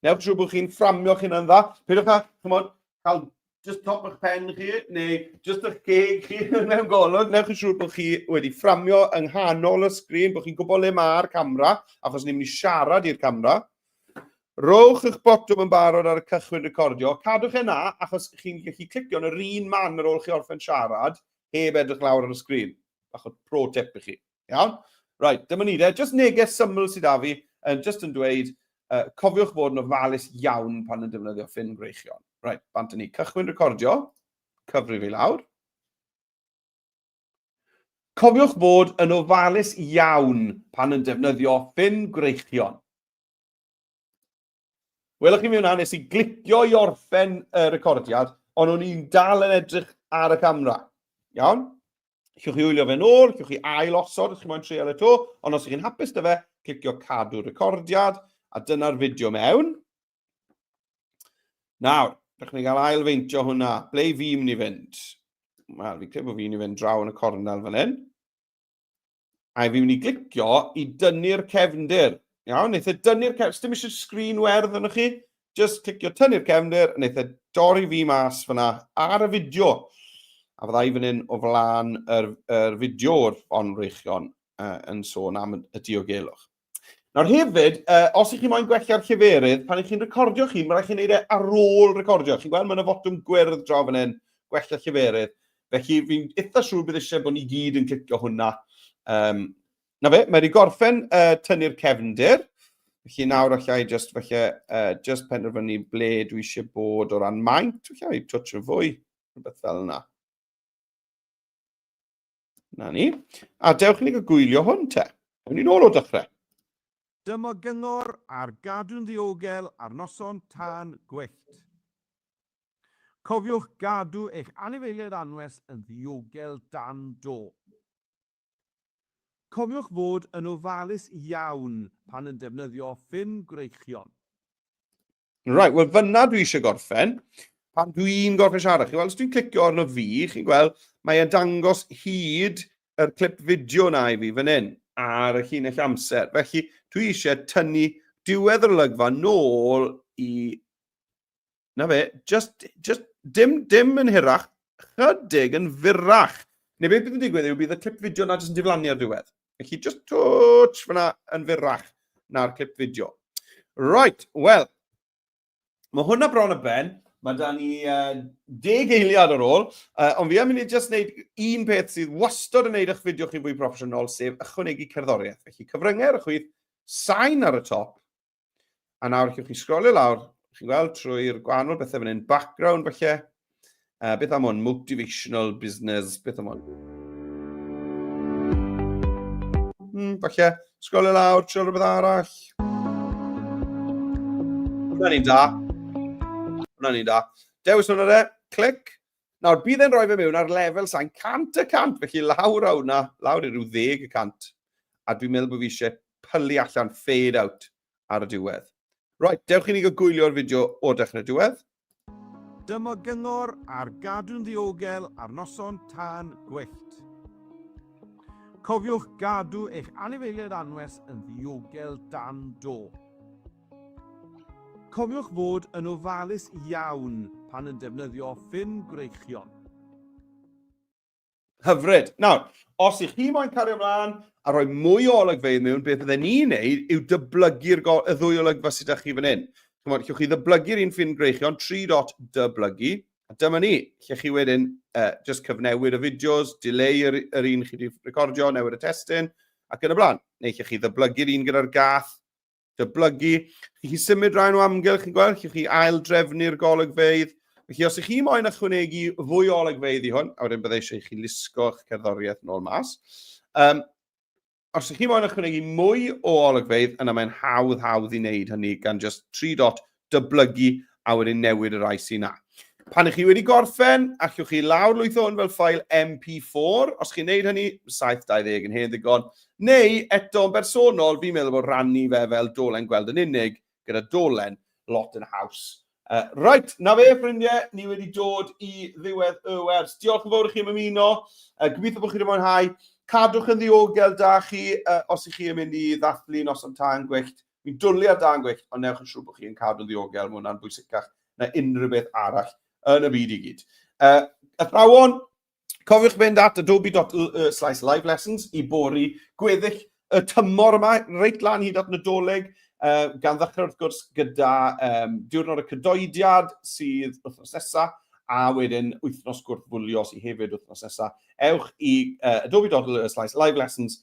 Newch siŵr bod chi'n fframio chi'n yn dda. Peidiwch â, chymod, cael just top eich pen chi, neu just eich ceg chi mewn golwg. Newch yn siŵr bod chi wedi fframio yng nghanol y sgrin, bod chi'n gwybod le mae'r camera, achos ni'n mynd i siarad i'r camera. Rowch eich botwm yn barod ar y cychwyn recordio. Cadwch e na, achos chi'n gallu clicio yn yr un man ar ôl chi orffen siarad, heb edrych lawr ar y sgrin. Bach o pro tip i chi. Iawn? Right, dyma ni de. Just neges syml sydd â fi, yn just yn dweud, cofiwch fod yn ofalus iawn pan yn defnyddio ffyn gwreichion. Right, bant ni. Cychwyn recordio, cyfrif i lawr. Cofiwch fod yn ofalus iawn pan yn defnyddio ffyn gwreichion. Welwch chi mewn nes i glicio i orffen y recordiad, ond o'n i'n dal yn edrych ar y camera. Iawn? Llwch chi wylio fe nôl, llwch chi ail osod os chi moyn treial eto, ond os ych chi'n hapus dy fe, clicio cadw recordiad, a dyna'r fideo mewn. Nawr, rydych chi'n cael ail feintio hwnna. Ble i fi'n mynd i fynd? Wel, fi'n credu bod fi'n mynd i fynd draw yn y cornel fan hyn. A fi'n mynd i glicio i dynnu'r cefndir. Iawn, wneith e dynnu'r cefndir. Dim eisiau sgrin werdd arnoch chi. Just clicio tynnu'r cefndir, a wneith e dorri fi mas fyna ar y fideo. A fydda i fan hyn o flaen yr, yr fideo o'r ffon wreichion yn sôn am y diogelwch. Nawr hefyd, os ych chi moyn gwella'r lleferydd, pan ych chi'n recordio chi, mae rhaid chi wneud e ar ôl recordio. Chi'n gweld, mae yna fotwm gwyrdd draw fan hyn, gwella lleferydd. Felly fi'n eitha siŵr bydd eisiau bod ni gyd yn clicio hwnna. Um, na fe, mae wedi gorffen tynnu'r cefndir. Felly nawr allai just, felly, just penderfynu ble dwi eisiau bod o ran maint. Felly, touch yn fwy, rhywbeth fel yna. Na ni. A dewch i ni gael gwylio hwn te. Ewn ni nôl o'r dechrau.
Dyma gyngor ar gadw'n ddiogel ar noson tân gwyllt. Cofiwch gadw eich anifeiliaid anwes yn ddiogel dan do. Cofiwch fod yn ofalus iawn pan yn defnyddio ffyn gwreichion.
Right, wel fyna dwi eisiau gorffen. Pan dwi'n gorffen siarad, chi'n gweld, os dwi'n clicio arno fi, chi'n gweld, mae e'n dangos hyd yr clip fideo na i fi fan hyn, ar y llinell amser. Felly, dwi eisiau tynnu diwedd yr olygfa nôl i... Na fe, just, just, dim, dim yn hirach, chydig yn fyrrach. Neu beth bydd yn digwydd yw bydd y clip fideo na jyst yn diflannu ar diwedd. Felly just touch fyna yn fyrrach na'r clip fideo. Right, wel, mae hwnna bron y ben. Mae da ni 10 eiliad ar ôl, ond fi am mynd i just wneud un peth sydd wastad yn wneud eich fideo chi'n fwy proffesiynol, sef ychwanegu cerddoriaeth. Felly cyfryngau ar y chwith, sain ar y top, a nawr allwch chi sgrolio lawr, chi'n gweld trwy'r gwahanol bethau fan hyn, background falle, beth am hwn, motivational business, beth am hwn? Falle, sgrolio lawr, trio rhywbeth arall. Hwna'n un da. Hwna'n un da. Dewis hwnna de, clic. Nawr, bydd e'n rhoi fe mewn ar lefel sain 100%, felly lawr a hwnna, lawr i ryw 10%. A dwi'n meddwl bod fi eisiau pylu allan, fade out, ar y diwedd. Right, dewch i ni gael gwylio'r fideo o'r dechrau diwedd.
Dyma gyngor ar gadw'n ddiogel ar noson tân gwyllt. Cofiwch gadw eich anifeiliaid anwes yn ddiogel dan do. Cofiwch fod yn ofalus iawn pan yn defnyddio ffyn gwreichion.
Hyfryd. Nawr, os ych chi moyn cario ymlaen a rhoi mwy o olygfeydd mewn, beth bydden ni'n neud yw dyblygu'r y ddwy olygfa sydd â chi fan hyn. Chymod, llwch chi ddyblygu'r un ffin greichion, 3 dot dyblygu, a dyma ni, lle chi wedyn just cyfnewid y fideos, delay yr, yr un chi wedi recordio, newid y testun, ac yn y blaen. Neu lle chi ddyblygu'r un gyda'r gath, dyblygu. Chi chi symud rhain o amgylch, chi'n gweld, chi chi ail-drefnu'r golygfeydd. Felly, os ych chi moyn ychwanegu fwy o olygfeydd i hwn, a wedyn byddai eisiau i chi lusgo'ch cerddoriaeth yn ôl mas. Os ych chi moyn ychwanegu mwy o olygfeydd, yna mae'n hawdd hawdd i wneud hynny gan just 3 dot dyblygu a wedyn newid y rai sy'n na. Pan ych chi wedi gorffen, allwch chi lawr lwytho hwn fel ffael MP4. Os chi'n neud hynny, 720 yn hen ddigon. Neu, eto yn bersonol, fi'n meddwl bod rannu fe fel dolen gweld yn unig, gyda dolen, lot yn haws. Right, na fe, ffrindiau, ni wedi dod i ddiwedd y wers. Diolch yn fawr i chi am ymuno. Gobeithio bod chi wedi mwynhau. Cadwch yn ddiogel da chi os ych chi yn mynd i ddathlu noson tân gwyllt. Fi'n dwlu ar dân gwyllt, ond newch yn siŵr bod chi yn cadw'n ddiogel, mae hwnna'n bwysicach na unrhyw beth arall yn y byd i gyd. Athrawon, cofiwch fynd at adobe.slice live lessons i bori gweddill y tymor yma, reit lan hyd at Nadolig, gan ddechrau wrth gwrs gyda diwrnod y cydoediad sydd wythnos nesaf, a wedyn wythnos gwrthfwlio sydd hefyd wythnos nesaf. Ewch i adobe.slice live lessons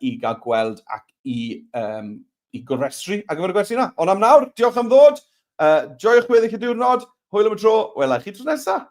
i gael gweld ac i, i gofrestru ar gyfer y gwersi yna. Ond am nawr, diolch am ddod. Joiwch gweddill y diwrnod. Hwyl am y tro. Wela i chi tro nesaf.